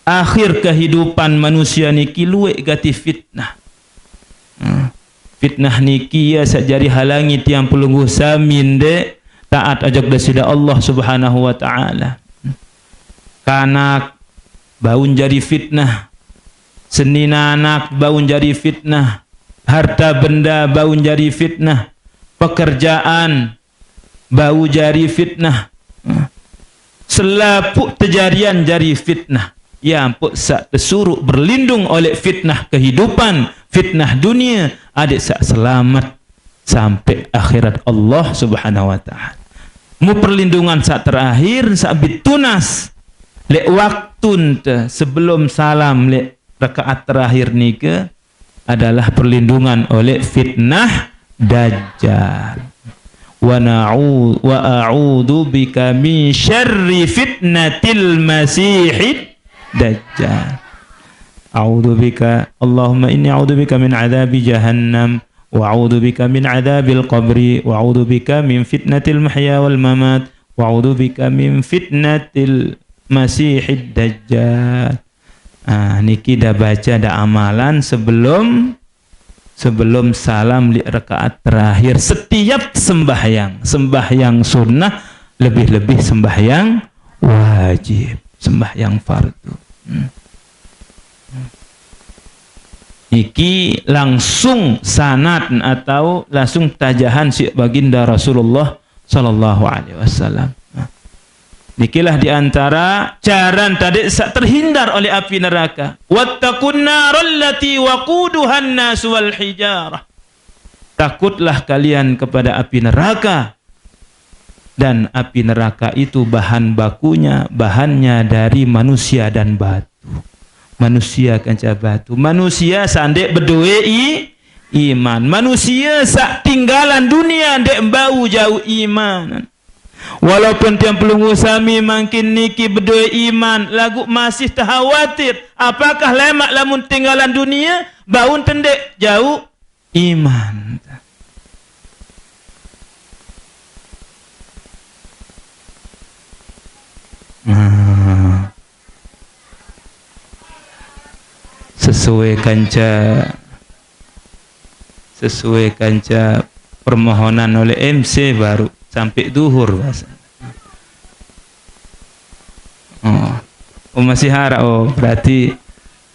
akhir kehidupan manusia niki luek gati fitnah. Hmm. Fitnah niki ya sak jari halangi tiang pelungguh sami nde taat ajak dasida Allah Subhanahu Wa Taala. Kanak baun jari fitnah, senina anak baun jari fitnah, harta benda baun jari fitnah, pekerjaan bau jari fitnah. Selapuk tejarian jari fitnah. Ya ampun, sak tesuruh berlindung oleh fitnah kehidupan, fitnah dunia, adik sak selamat sampai akhirat Allah Subhanahu Wa Taala. Mu perlindungan sak terakhir, sak bitunas. Lek waktu ente sebelum salam, lek rakaat terakhir nika adalah perlindungan oleh fitnah dajjal. Wa na'u-, wa a'udzu bika min syarri fitnatil masihid dajjal. A'udzu bika, Allahumma inni a'udzu bika min adzabi jahannam, wa a'udzu bika min adzabil qabri, wa a'udzu bika min fitnatil mahya wal mamat, wa a'udzu bika min fitnatil masihid dajjal. Ah, niki dah baca, dah amalan sebelum, sebelum salam di rakaat terakhir setiap sembahyang, sembahyang sunnah, lebih-lebih sembahyang wajib, sembahyang fardu. Hmm. Niki langsung sanad atau langsung tajahan si baginda Rasulullah sallallahu alaihi wasallam. Nah, nikilah di antara caran tadi sa-, terhindar oleh api neraka. Wattaqun narallati waquduhan nas wal hijarah. Takutlah kalian kepada api neraka, dan api neraka itu bahan bakunya, bahannya dari manusia dan batu. Manusia kanca batu. Manusia sandek bedoe i-, iman. Manusia sak tinggalan dunia ndek bau jauh iman. Walaupun tiang pelungguh sami mangkin niki bedoe iman, lagu masih tehawatir, apakah lemak lamun tinggalan dunia, baun tendek jauh iman. Nah, sesuai kanca, sesuai kanca permohonan oleh M C baru sampai duhur bahasa. Oh. Oh, masih harap. Oh, berarti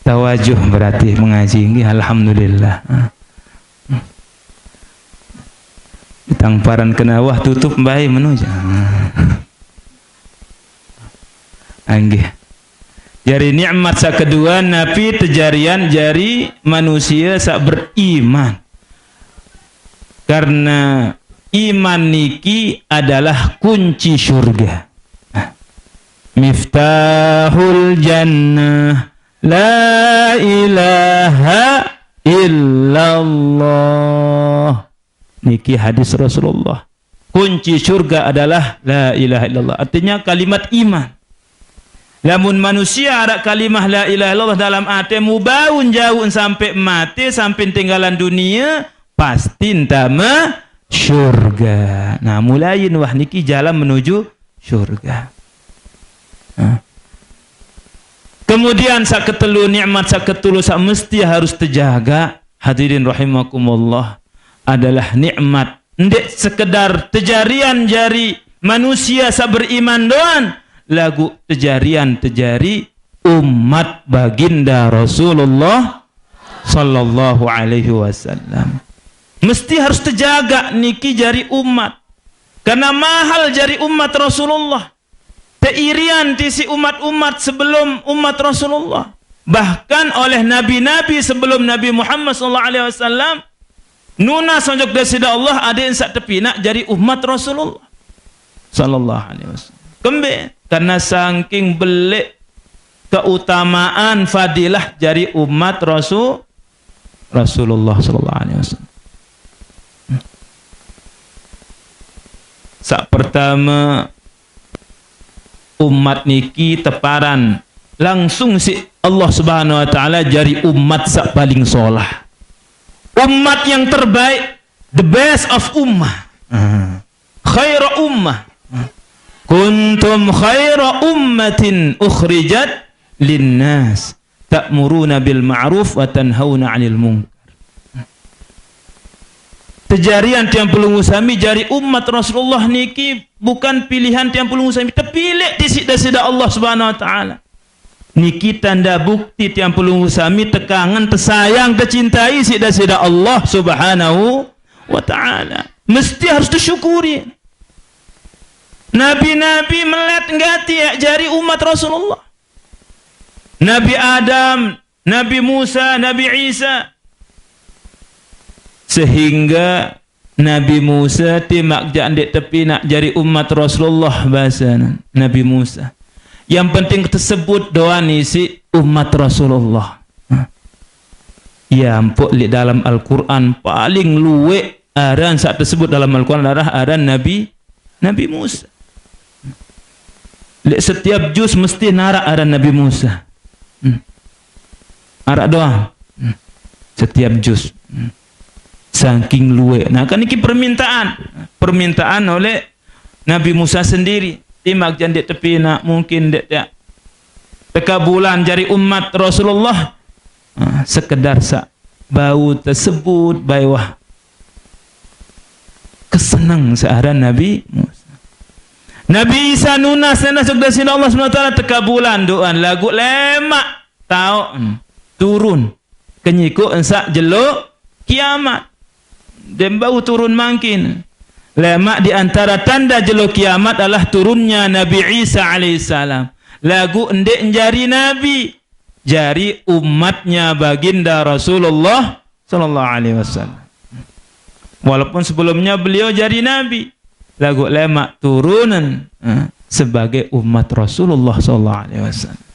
tawajuh berarti mengaji. Nggih, alhamdulillah. Ah. Tang paran kena wah tutup bae menuju. Ah. Anggih. Jari nikmat sak kedua napi tejarian jari manusia sak beriman. Karena iman niki adalah kunci surga. Nah. Miftahul jannah la ilaha illallah. Niki hadis Rasulullah. Kunci surga adalah la ilaha illallah. Artinya kalimat iman. Lamun manusia arak kalimah la ilaha illallah dalam ate, mubaun jauh sampai mati, sampai tinggalan dunia, pasti entama surga. Nah, mulai wah niki jalan menuju surga. Nah. Kemudian sak ketelu, nikmat sak ketelu sak mesti harus terjaga, hadirin rahimakumullah, adalah nikmat ndek sekedar tejarian jari manusia sak beriman doan, lagu tejarian tejari umat baginda Rasulullah sallallahu alaihi wasallam. Mesti harus terjaga niki jari umat. Karena mahal jari umat Rasulullah. Teirian tisi umat-umat sebelum umat Rasulullah. Bahkan oleh nabi-nabi sebelum Nabi Muhammad sallallahu alaihi wasallam, nuna sonjok Desida Allah, adik ensak tepinak jari umat Rasulullah sallallahu alaihi wasallam. Kembe, karena saking belik keutamaan fadilah jari umat Rasul, Rasulullah sallallahu alaihi wasallam. Sak pertama, umat niki teparan langsung si Allah Subhanahu wa taala jari umat sak paling solah. Umat yang terbaik, the best of ummah. Ah. Khaira ummah. Kuntum khaira ummatin ukhrijat linnas, ta'muruna bil ma'ruf wa tanhauna 'anil munkar. Tejarian tiang pelungguh sami jari umat Rasulullah niki bukan pilihan tiang pelungguh sami, tepilik tisi Desida Allah Subhanahu wa taala. Niki tanda bukti tiang pelungguh sami tekangen, tesayang, tecintai si Desida Allah Subhanahu wa taala. Mesti harus disyukuri. Nabi-nabi melet nggati ya jari umat Rasulullah. Nabi Adam, Nabi Musa, Nabi Isa. Sehingga Nabi Musa ti mak jak ndek tepinak jari umat Rasulullah bahasa Nabi Musa. Yang penting tersebut doa nisi umat Rasulullah. Nah, Iya, mpok, leq dalem Al-Qur'an paling lueq aran saq tesebut dalem Al-Qur'an adalah aran Nabi, Nabi Musa. Leq setiap juz mesti naraq aran Nabi Musa. Hmm. Araq doang. Hmm. Setiap juz. Hmm. Saking lueq. Nah, kan niki permintaan. Permintaan oleh Nabi Musa sendiri. Timaq jaq ndeq tepinaq, mungkin ndeq te-, tekabulan jari umat Rasulullah. Nah, sekedar saq bau tesebut, bae wah keseneng saq aran Nabi Musa. Nabi Isa nunas, nunas ojok dalem side Allah Subhanahu wa Ta'ala, tekabulan doan, laguq lemaq taoqn turun kenyikoq ensaq jelo kiamat. Dem bau turun mangkin. Lemaq di antara tanda jelo kiamat adalah turunnya Nabi Isa alaihissalam. Laguq ndeq njari nabi, jari umatnya Baginda Rasulullah sallallahu alaihi wasallam. Walaupun sebelumnya beliau jari nabi, laguq lemaq turunen, eh, sebagai umat Rasulullah sallallahu alaihi wasallam.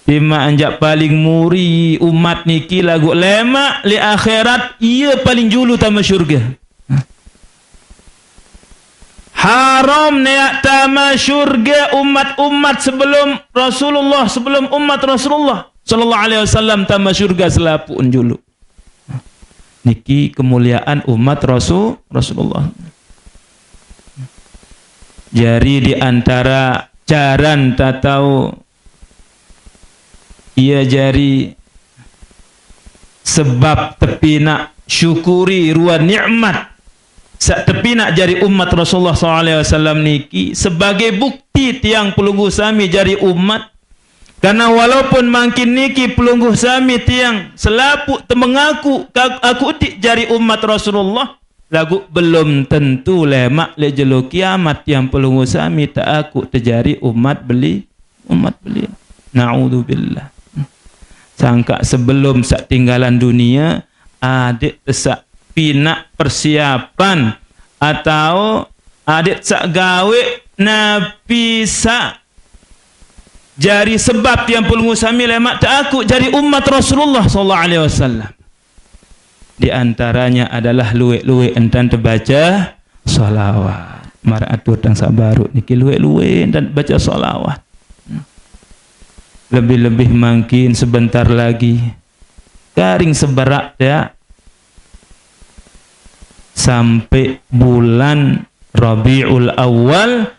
Timaq jaq paling muri umat niki, laguq lemaq leq akhirat, ie paling julu tame syurga. Haram neaq tame syurga umat-umat sebelum Rasulullah, sebelum umat Rasulullah sallallahu alaihi wasallam tame syurga selapuqn julu. Niki kemuliaan umat Rasul, Rasulullah. Jari di antara caran tatau ie jari sebab tepinaq syukuri rue nikmat saq tepinaq jari umat Rasulullah sallallahu alaihi wasallam niki sebagai bukti tiang pelungguh sami jari umat. Karena walaupun mangkin niki pelungguh sami tiang selapuq temengaku ka-, aku dik jari umat Rasulullah, laguq belum tentu lemaq leq jelo kiamat tiang pelungguh sami teaku tejari umat beli-, umat beliau. Naudzubillah. Sangkaq sebelum saq tinggalan dunie, adeq tesaq pinaq persiapan atau adeq tesaq gaweq napi saq jari sebab tiang pelungguh sami lemaq teaku jari umat Rasulullah sallallahu alaihi wasallam. Di antaranya adalah lueq-lueq entan tebaca salawat. Maraq atur tang saq baruq niki, lueq-lueq entan baca salawat. Lebih-lebih mangkin sebentar lagi. Karing seberaq teaq sampai bulan Rabiul Awal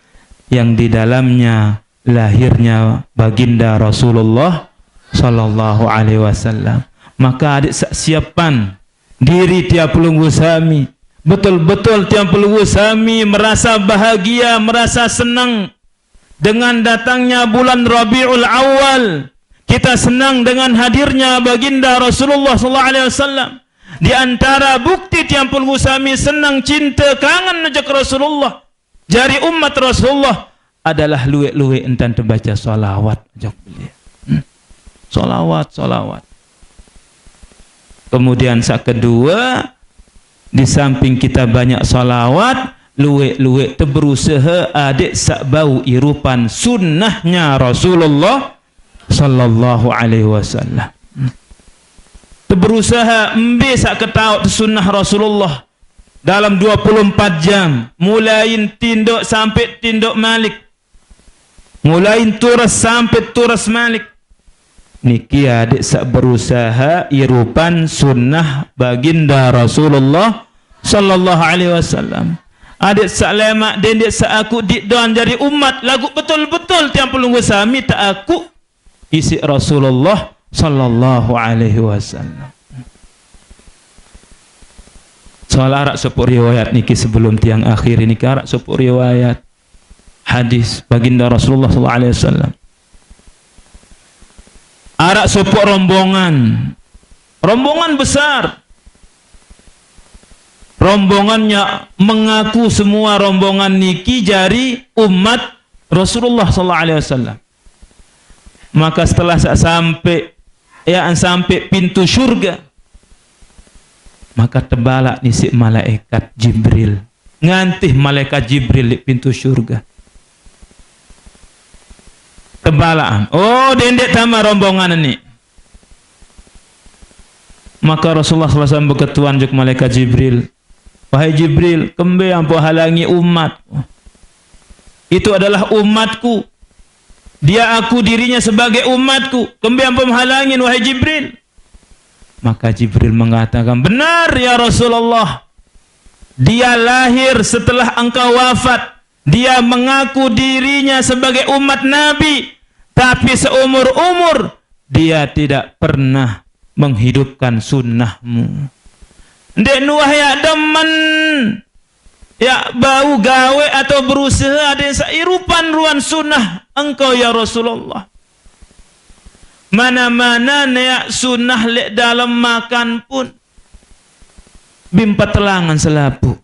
yang di dalamnya lahirnya Baginda Rasulullah sallallahu alaihi wasallam. Maka adeq saq siapan diri tiang pelungguh sami. Betul-betul tiang pelungguh sami merasa bahagia, merasa senang dengan datangnya bulan Rabiul Awal. Kita senang dengan hadirnya Baginda Rasulullah sallallahu alaihi wasallam. Di antara bukti tiang pelungguh sami senang, cinte, kangen ojok Rasulullah, jari umat Rasulullah adalah lueq-lueq entan tebaca salawat ojok beliau. Hmm. Salawat, salawat. Kemudian saq kedue, di samping kita banyak salawat, lueq-lueq teberusaha adeq saq bau irupan sunnahnya Rasulullah sallallahu alaihi wasallam. Teberusaha mbe saq ketaoq tesunnah Rasulullah dalam dua puluh empat jam, mulain tindoq sampai tindoq malik. Mulain tures sampai tures malik. Niki adeq saq berusaha irupan sunnah Baginda Rasulullah sallallahu alaihi wasallam. Adeq saq lemaq dendeq saq aku dik doang jari umat, laguq betul-betul tiang pelungguh sami teaku isiq Rasulullah sallallahu alaihi wasallam. Soal araq sopoq riwayat niki sebelum tiang akhiri niki, araq sopoq riwayat hadis Baginda Rasulullah sallallahu alaihi wasallam. Araq sopoq rombongan, rombongan besar. Rombongannya mengaku semua rombongan niki jari umat Rasulullah sallallahu alaihi wasallam. Maka setelah saq sampai, ya, sampai pintu syurga, maka tebalaq ni siq malaikat Jibril. Ngantih malaikat Jibril leq pintu syurga. Tebalaqan. Oh, dendeq tame rombongan ni. Maka Rasulullah sallallahu alaihi wasallam beketuan jok malaikat Jibril, "Wahai Jibril, kembe ampo halangi umat? Itu adalah umatku. Dia aku dirinya sebagai umatku. Kembe ampo menghalangin, wahai Jibril?" Maka Jibril mengatakan, "Benar, ya Rasulullah. Dia lahir setelah engkau wafat. Dia mengaku dirinya sebagai umat Nabi. Tapi seumur-umur, dia tidak pernah menghidupkan sunnahmu." Ndeqne wah yaq demen, yaq bau gawe atau berusaha adeq saq irupan ruan sunnah engkau, ya Rasulullah. Mana-mana ne yaq sunnah leq dalem makan pun, bim petelangan selapuq.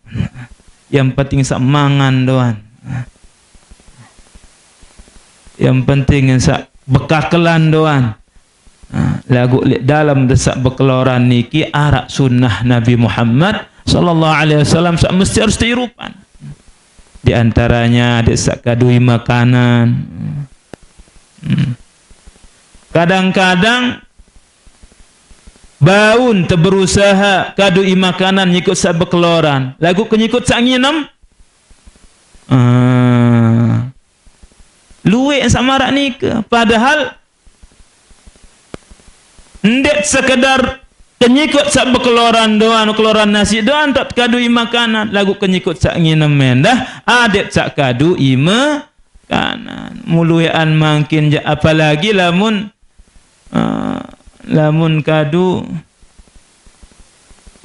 Yang penting saq mangan doang. Yang penting saq bekakelan doang. Nah, laguq leq dalem desaq bekeloran niki araq sunnah Nabi Muhammad sallallahu alaihi wasallam saq mesti harus teirupan. Di antaranya adeq saq kadui makanan. Hmm. Kadang-kadang baun teberusaha kadui makanan nyikut saq bekeloran, laguq kenyikut saq nginem. Ah. Lueq saq maraq nike. Padahal ndeq sekedar kenyikut saq bekeloran doang, keloran nasi doang, tak kadui makanan, laguq kenyikut saq nginem endah, adeq saq kadui makanan. Mulueqan mangkin jaq, apalagi lamun, eh, lamun kadu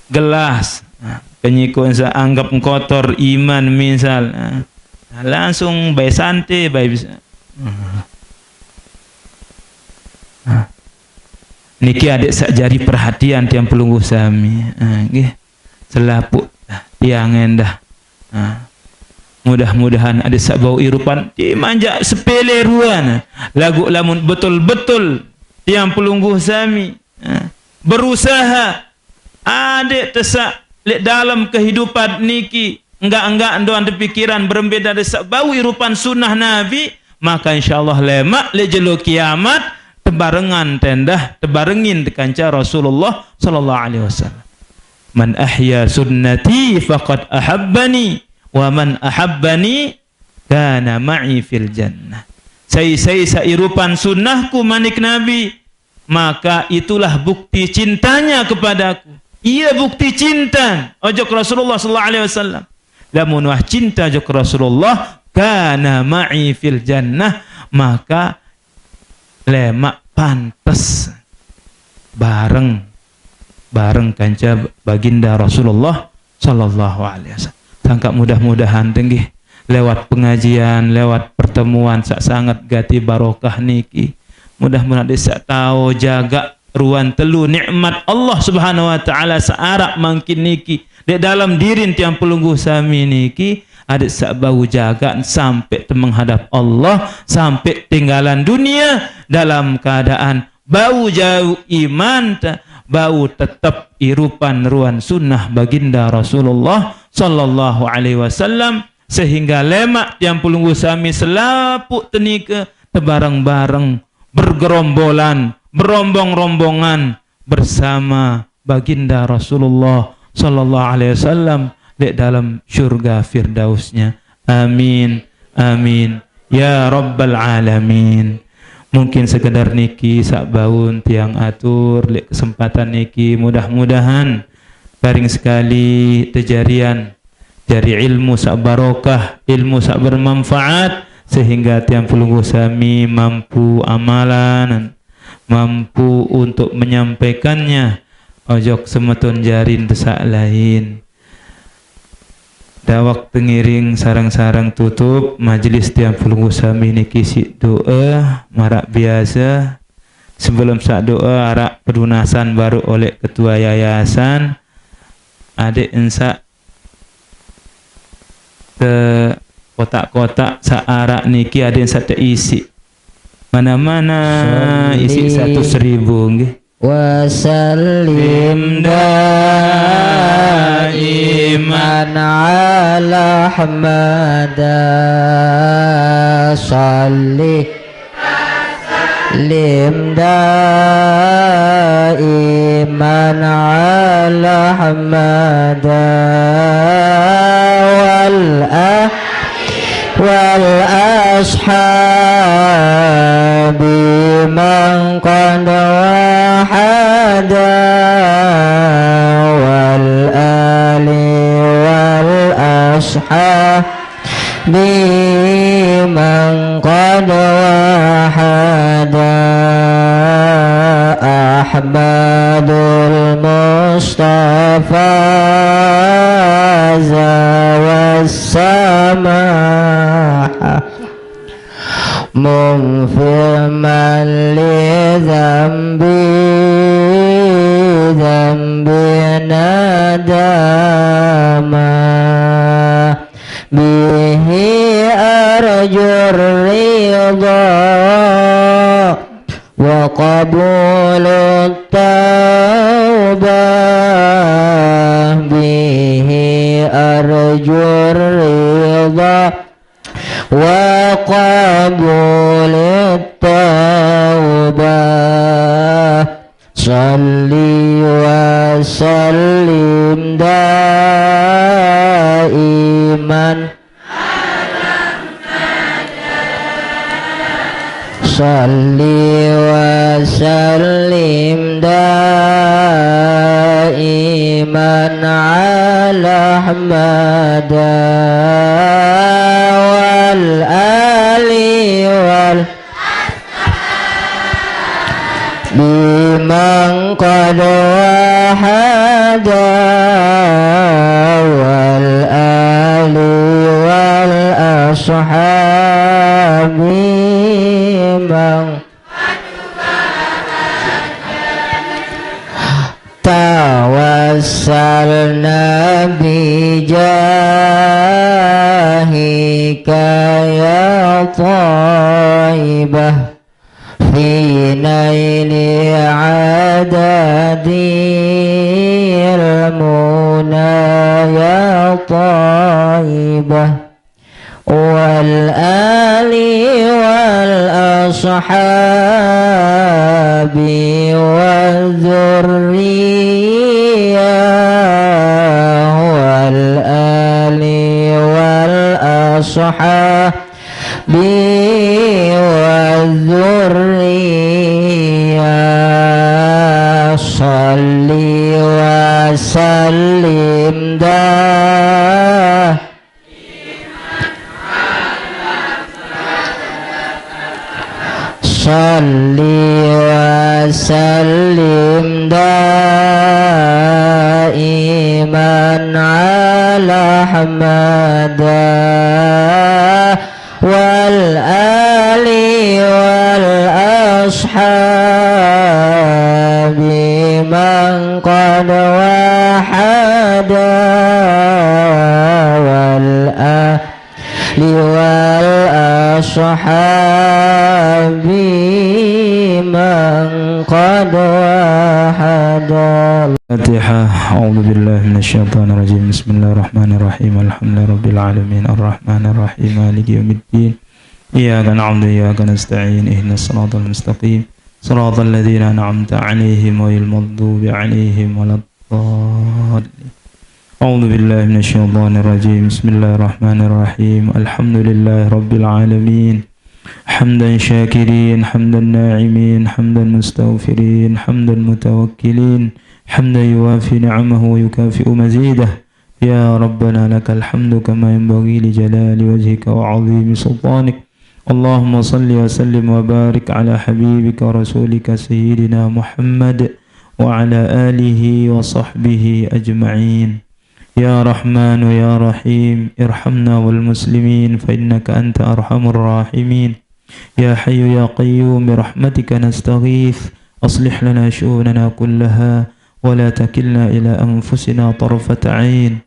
gelas. Nah, kenyikut saq anggep kotor iman misal. Nah, langsung bae sante, bae bisa. Nah, niki adeq saq jari perhatian tiang pelungguh sami. Nah, nggih. Selapuq tiang endah. Nah, mudah-mudahan adeq saq bau irupan, timaq jaq sepele ruan. Laguq lamun betul-betul tiang pelungguh sami, nah, berusaha adeq tesaq leq dalem kehidupan niki, enggak-enggak doang tepikiran berembe dade saq bau irupan sunnah Nabi, maka insyaallah lemaq leq jelo kiamat tebarengan tendah, tebarengin kance Rasulullah sallallahu alaihi wasallam. "Man ahya sunnati faqad ahabbani, wa man ahabbani kana ma'i fil jannah." Sai-sai saq irupan sunnahku, manik Nabi, maka itulah bukti cintanya kepadaku. Ie bukti cinta ojok Rasulullah sallallahu alaihi wasallam. Lamun wah cinta ojok Rasulullah, kana ma'i fil jannah, maka lemaq pantes bareng, bareng kance Baginda Rasulullah sallallahu alaihi wasallam. Sangkaq mudah-mudahan tenggih lewat pengajian, lewat pertemuan saq sanget gati barokah niki, mudah-mudahan adeq saq tao jagaq ruan telu nikmat Allah Subhanahu wa Ta'ala saq araq mangkin niki leq dalem dirin tiang pelungguh sami niki, adeq saq bau jagaq sampe temenghadap Allah, sampe tinggalan dunie dalam keadaan bau jauq iman, bau tetep irupan ruan sunnah Baginda Rasulullah sallallahu alaihi wasallam, sehingga lemaq tiang pelungguh sami selapuq tenike tebareng-bareng, bergerombolan, berombong-rombongan bersama Baginda Rasulullah sallallahu alaihi wasallam leq dalem syurga Firdausnya. Amin. Amin. Ya Rabbal Alamin. Mungkin sekedar niki saq baun tiang atur leq kesempatan niki, mudah-mudahan paring sekali tejarian jari ilmu saq barokah, ilmu saq bermanfaat, sehingga tiang pelungguh sami mampu amalan, mampu untuk menyampaikannya ojok semeton jarin saq lain. Dawek tengiring sareng-sareng tutup majelis tiang pelungguh sami niki siq doe maraq biase. Sebelum saq doe araq pedunasan baruq oleq ketua yayasan. Adeq ensaq te kotak-kotak saq araq niki adeq ensaq teisiq. Mana-mana isiq seratus ribu nggih. Wasallim daiman ala Ahmada salli وسلم دائما على أحمد والآل والأصحاب من قد وحد، والآل والأصحاب بمن قد وحد. أحمد المصطفى زوى السماح، مغفر من لذنبي ذنبي ندما، به أرجو الرضا وقبول التوبة، به أرجو الرضا وقبول التوبة. صل وسلم دائما، صل وسلم دائما على أحمد والآل والأصحاب بمن قد وحد، والآل والأصحاب من توسلنا بجاهك يا طيبة في نيل عدد المنى يا طيبة، والآل والأصحاب والذرية، والآل والأصحاب والذرية. صل وسلم دائما، صل وسلم دائما على أحمد والآل والأصحاب من قد وحد، والآل والأصحاب من قد وحد. الفاتحة. أعوذ بالله من الشيطان الرجيم. بسم الله الرحمن الرحيم. الحمد لله رب العالمين. الرحمن الرحيم. مالك يوم الدين. إياك نعبد وإياك نستعين. اهدنا الصراط المستقيم. صراط الذين أنعمت عليهم غير المغضوب عليهم ولا الضالين. أعوذ بالله من الشيطان الرجيم. بسم الله الرحمن الرحيم. الحمد لله رب العالمين. حمدا شاكرين، حمدا ناعمين، حمدا مستغفرين، حمدا متوكلين، حمدا يوافي نعمه ويكافئ مزيده. يا ربنا لك الحمد كما ينبغي لجلال وجهك وعظيم سلطانك. اللهم صل وسلم وبارك على حبيبك ورسولك سيدنا محمد وعلى آله وصحبه أجمعين. يا رحمن يا رحيم، ارحمنا والمسلمين فإنك أنت أرحم الراحمين. يا حي يا قيوم، برحمتك نستغيث، أصلح لنا شؤوننا كلها ولا تكلنا إلى أنفسنا طرفة عين.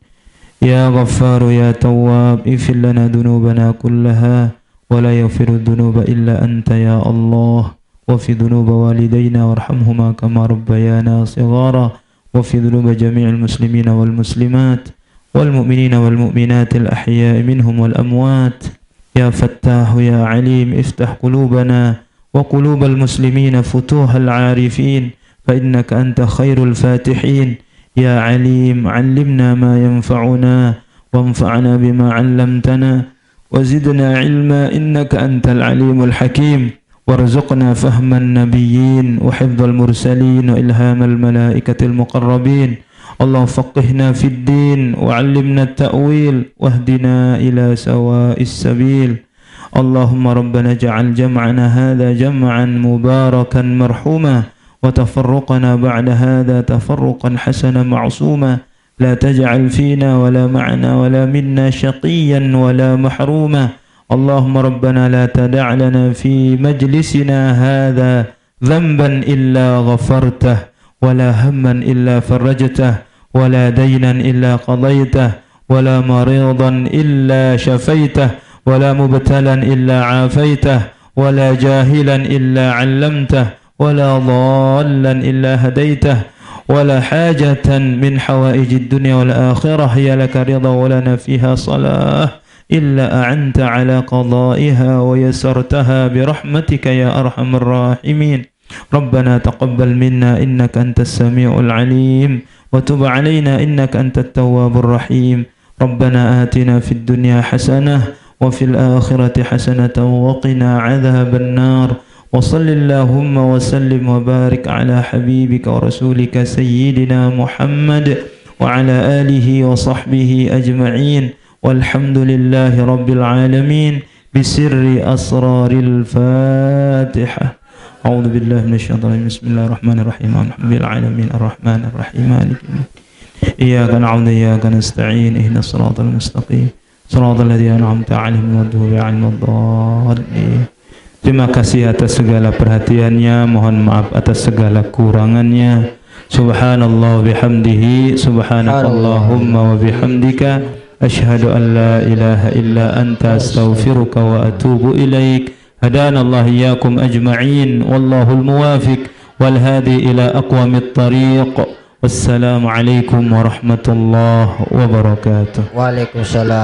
يا غفار يا تواب، اغفر لنا ذنوبنا كلها ولا يغفر الذنوب إلا أنت يا الله. واغفر ذنوب والدينا وارحمهما كما ربيانا صغارا. واغفر ذنوب جميع المسلمين والمسلمات والمؤمنين والمؤمنات الأحياء منهم والأموات. يا فتاح يا عليم، افتح قلوبنا وقلوب المسلمين فتوح العارفين، فإنك أنت خير الفاتحين. يا عليم، علمنا ما ينفعنا، وانفعنا بما علمتنا، وزدنا علما، إنك أنت العليم الحكيم. وارزقنا فهم النبيين وحفظ المرسلين وإلهام الملائكة المقربين. اللهم فقهنا في الدين وعلمنا التأويل واهدنا إلى سواء السبيل. اللهم ربنا اجعل جمعنا هذا جمعا مباركا مرحوما، وتفرقنا بعد هذا تفرقا حسنا معصوما، لا تجعل فينا ولا معنا ولا منا شقيا ولا محروما. اللهم ربنا لا تدع لنا في مجلسنا هذا ذنبا إلا غفرته، ولا هما إلا فرجته، ولا دينا إلا قضيته، ولا مريضا إلا شفيته، ولا مبتلا إلا عافيته، ولا جاهلا إلا علمته، ولا ضالا إلا هديته، ولا حاجة من حوائج الدنيا والآخرة هي لك رضا ولنا فيها صلاح إلا أعنت على قضائها ويسرتها برحمتك يا أرحم الراحمين. ربنا تقبل منا إنك أنت السميع العليم، وتب علينا إنك أنت التواب الرحيم. ربنا آتنا في الدنيا حسنة وفي الآخرة حسنة وقنا عذاب النار. وصل اللهم وسلم وبارك على حبيبك ورسولك سيدنا محمد وعلى آله وصحبه أجمعين. والحمد لله رب العالمين بسر أسرار الفاتحة. أعوذ بالله من الشيطان الرجيم. بسم الله الرحمن الرحيم. الحمد لله العالمين. الرحمن الرحيم. مالك يوم الدين. إياك نعبد وإياك نستعين. اهدنا الصراط المستقيم. صراط الذين أنعمت عليهم غير المغضوب عليهم ولا الضالين. Terima kasih atas segala perhatiannya, mohon maaf atas segala kurangannya. Subhanallah bihamdihi, subhanakallahumma wa bihamdika, asyhadu an la ilaha illa anta, astaghfiruka wa atubu ilaik. Hadanallahu iyyakum ajma'in, wallahul muwafiq wal hadi ila aqwamit tariq. Wassalamualaikum warahmatullahi wabarakatuh. Waalaikumsalam.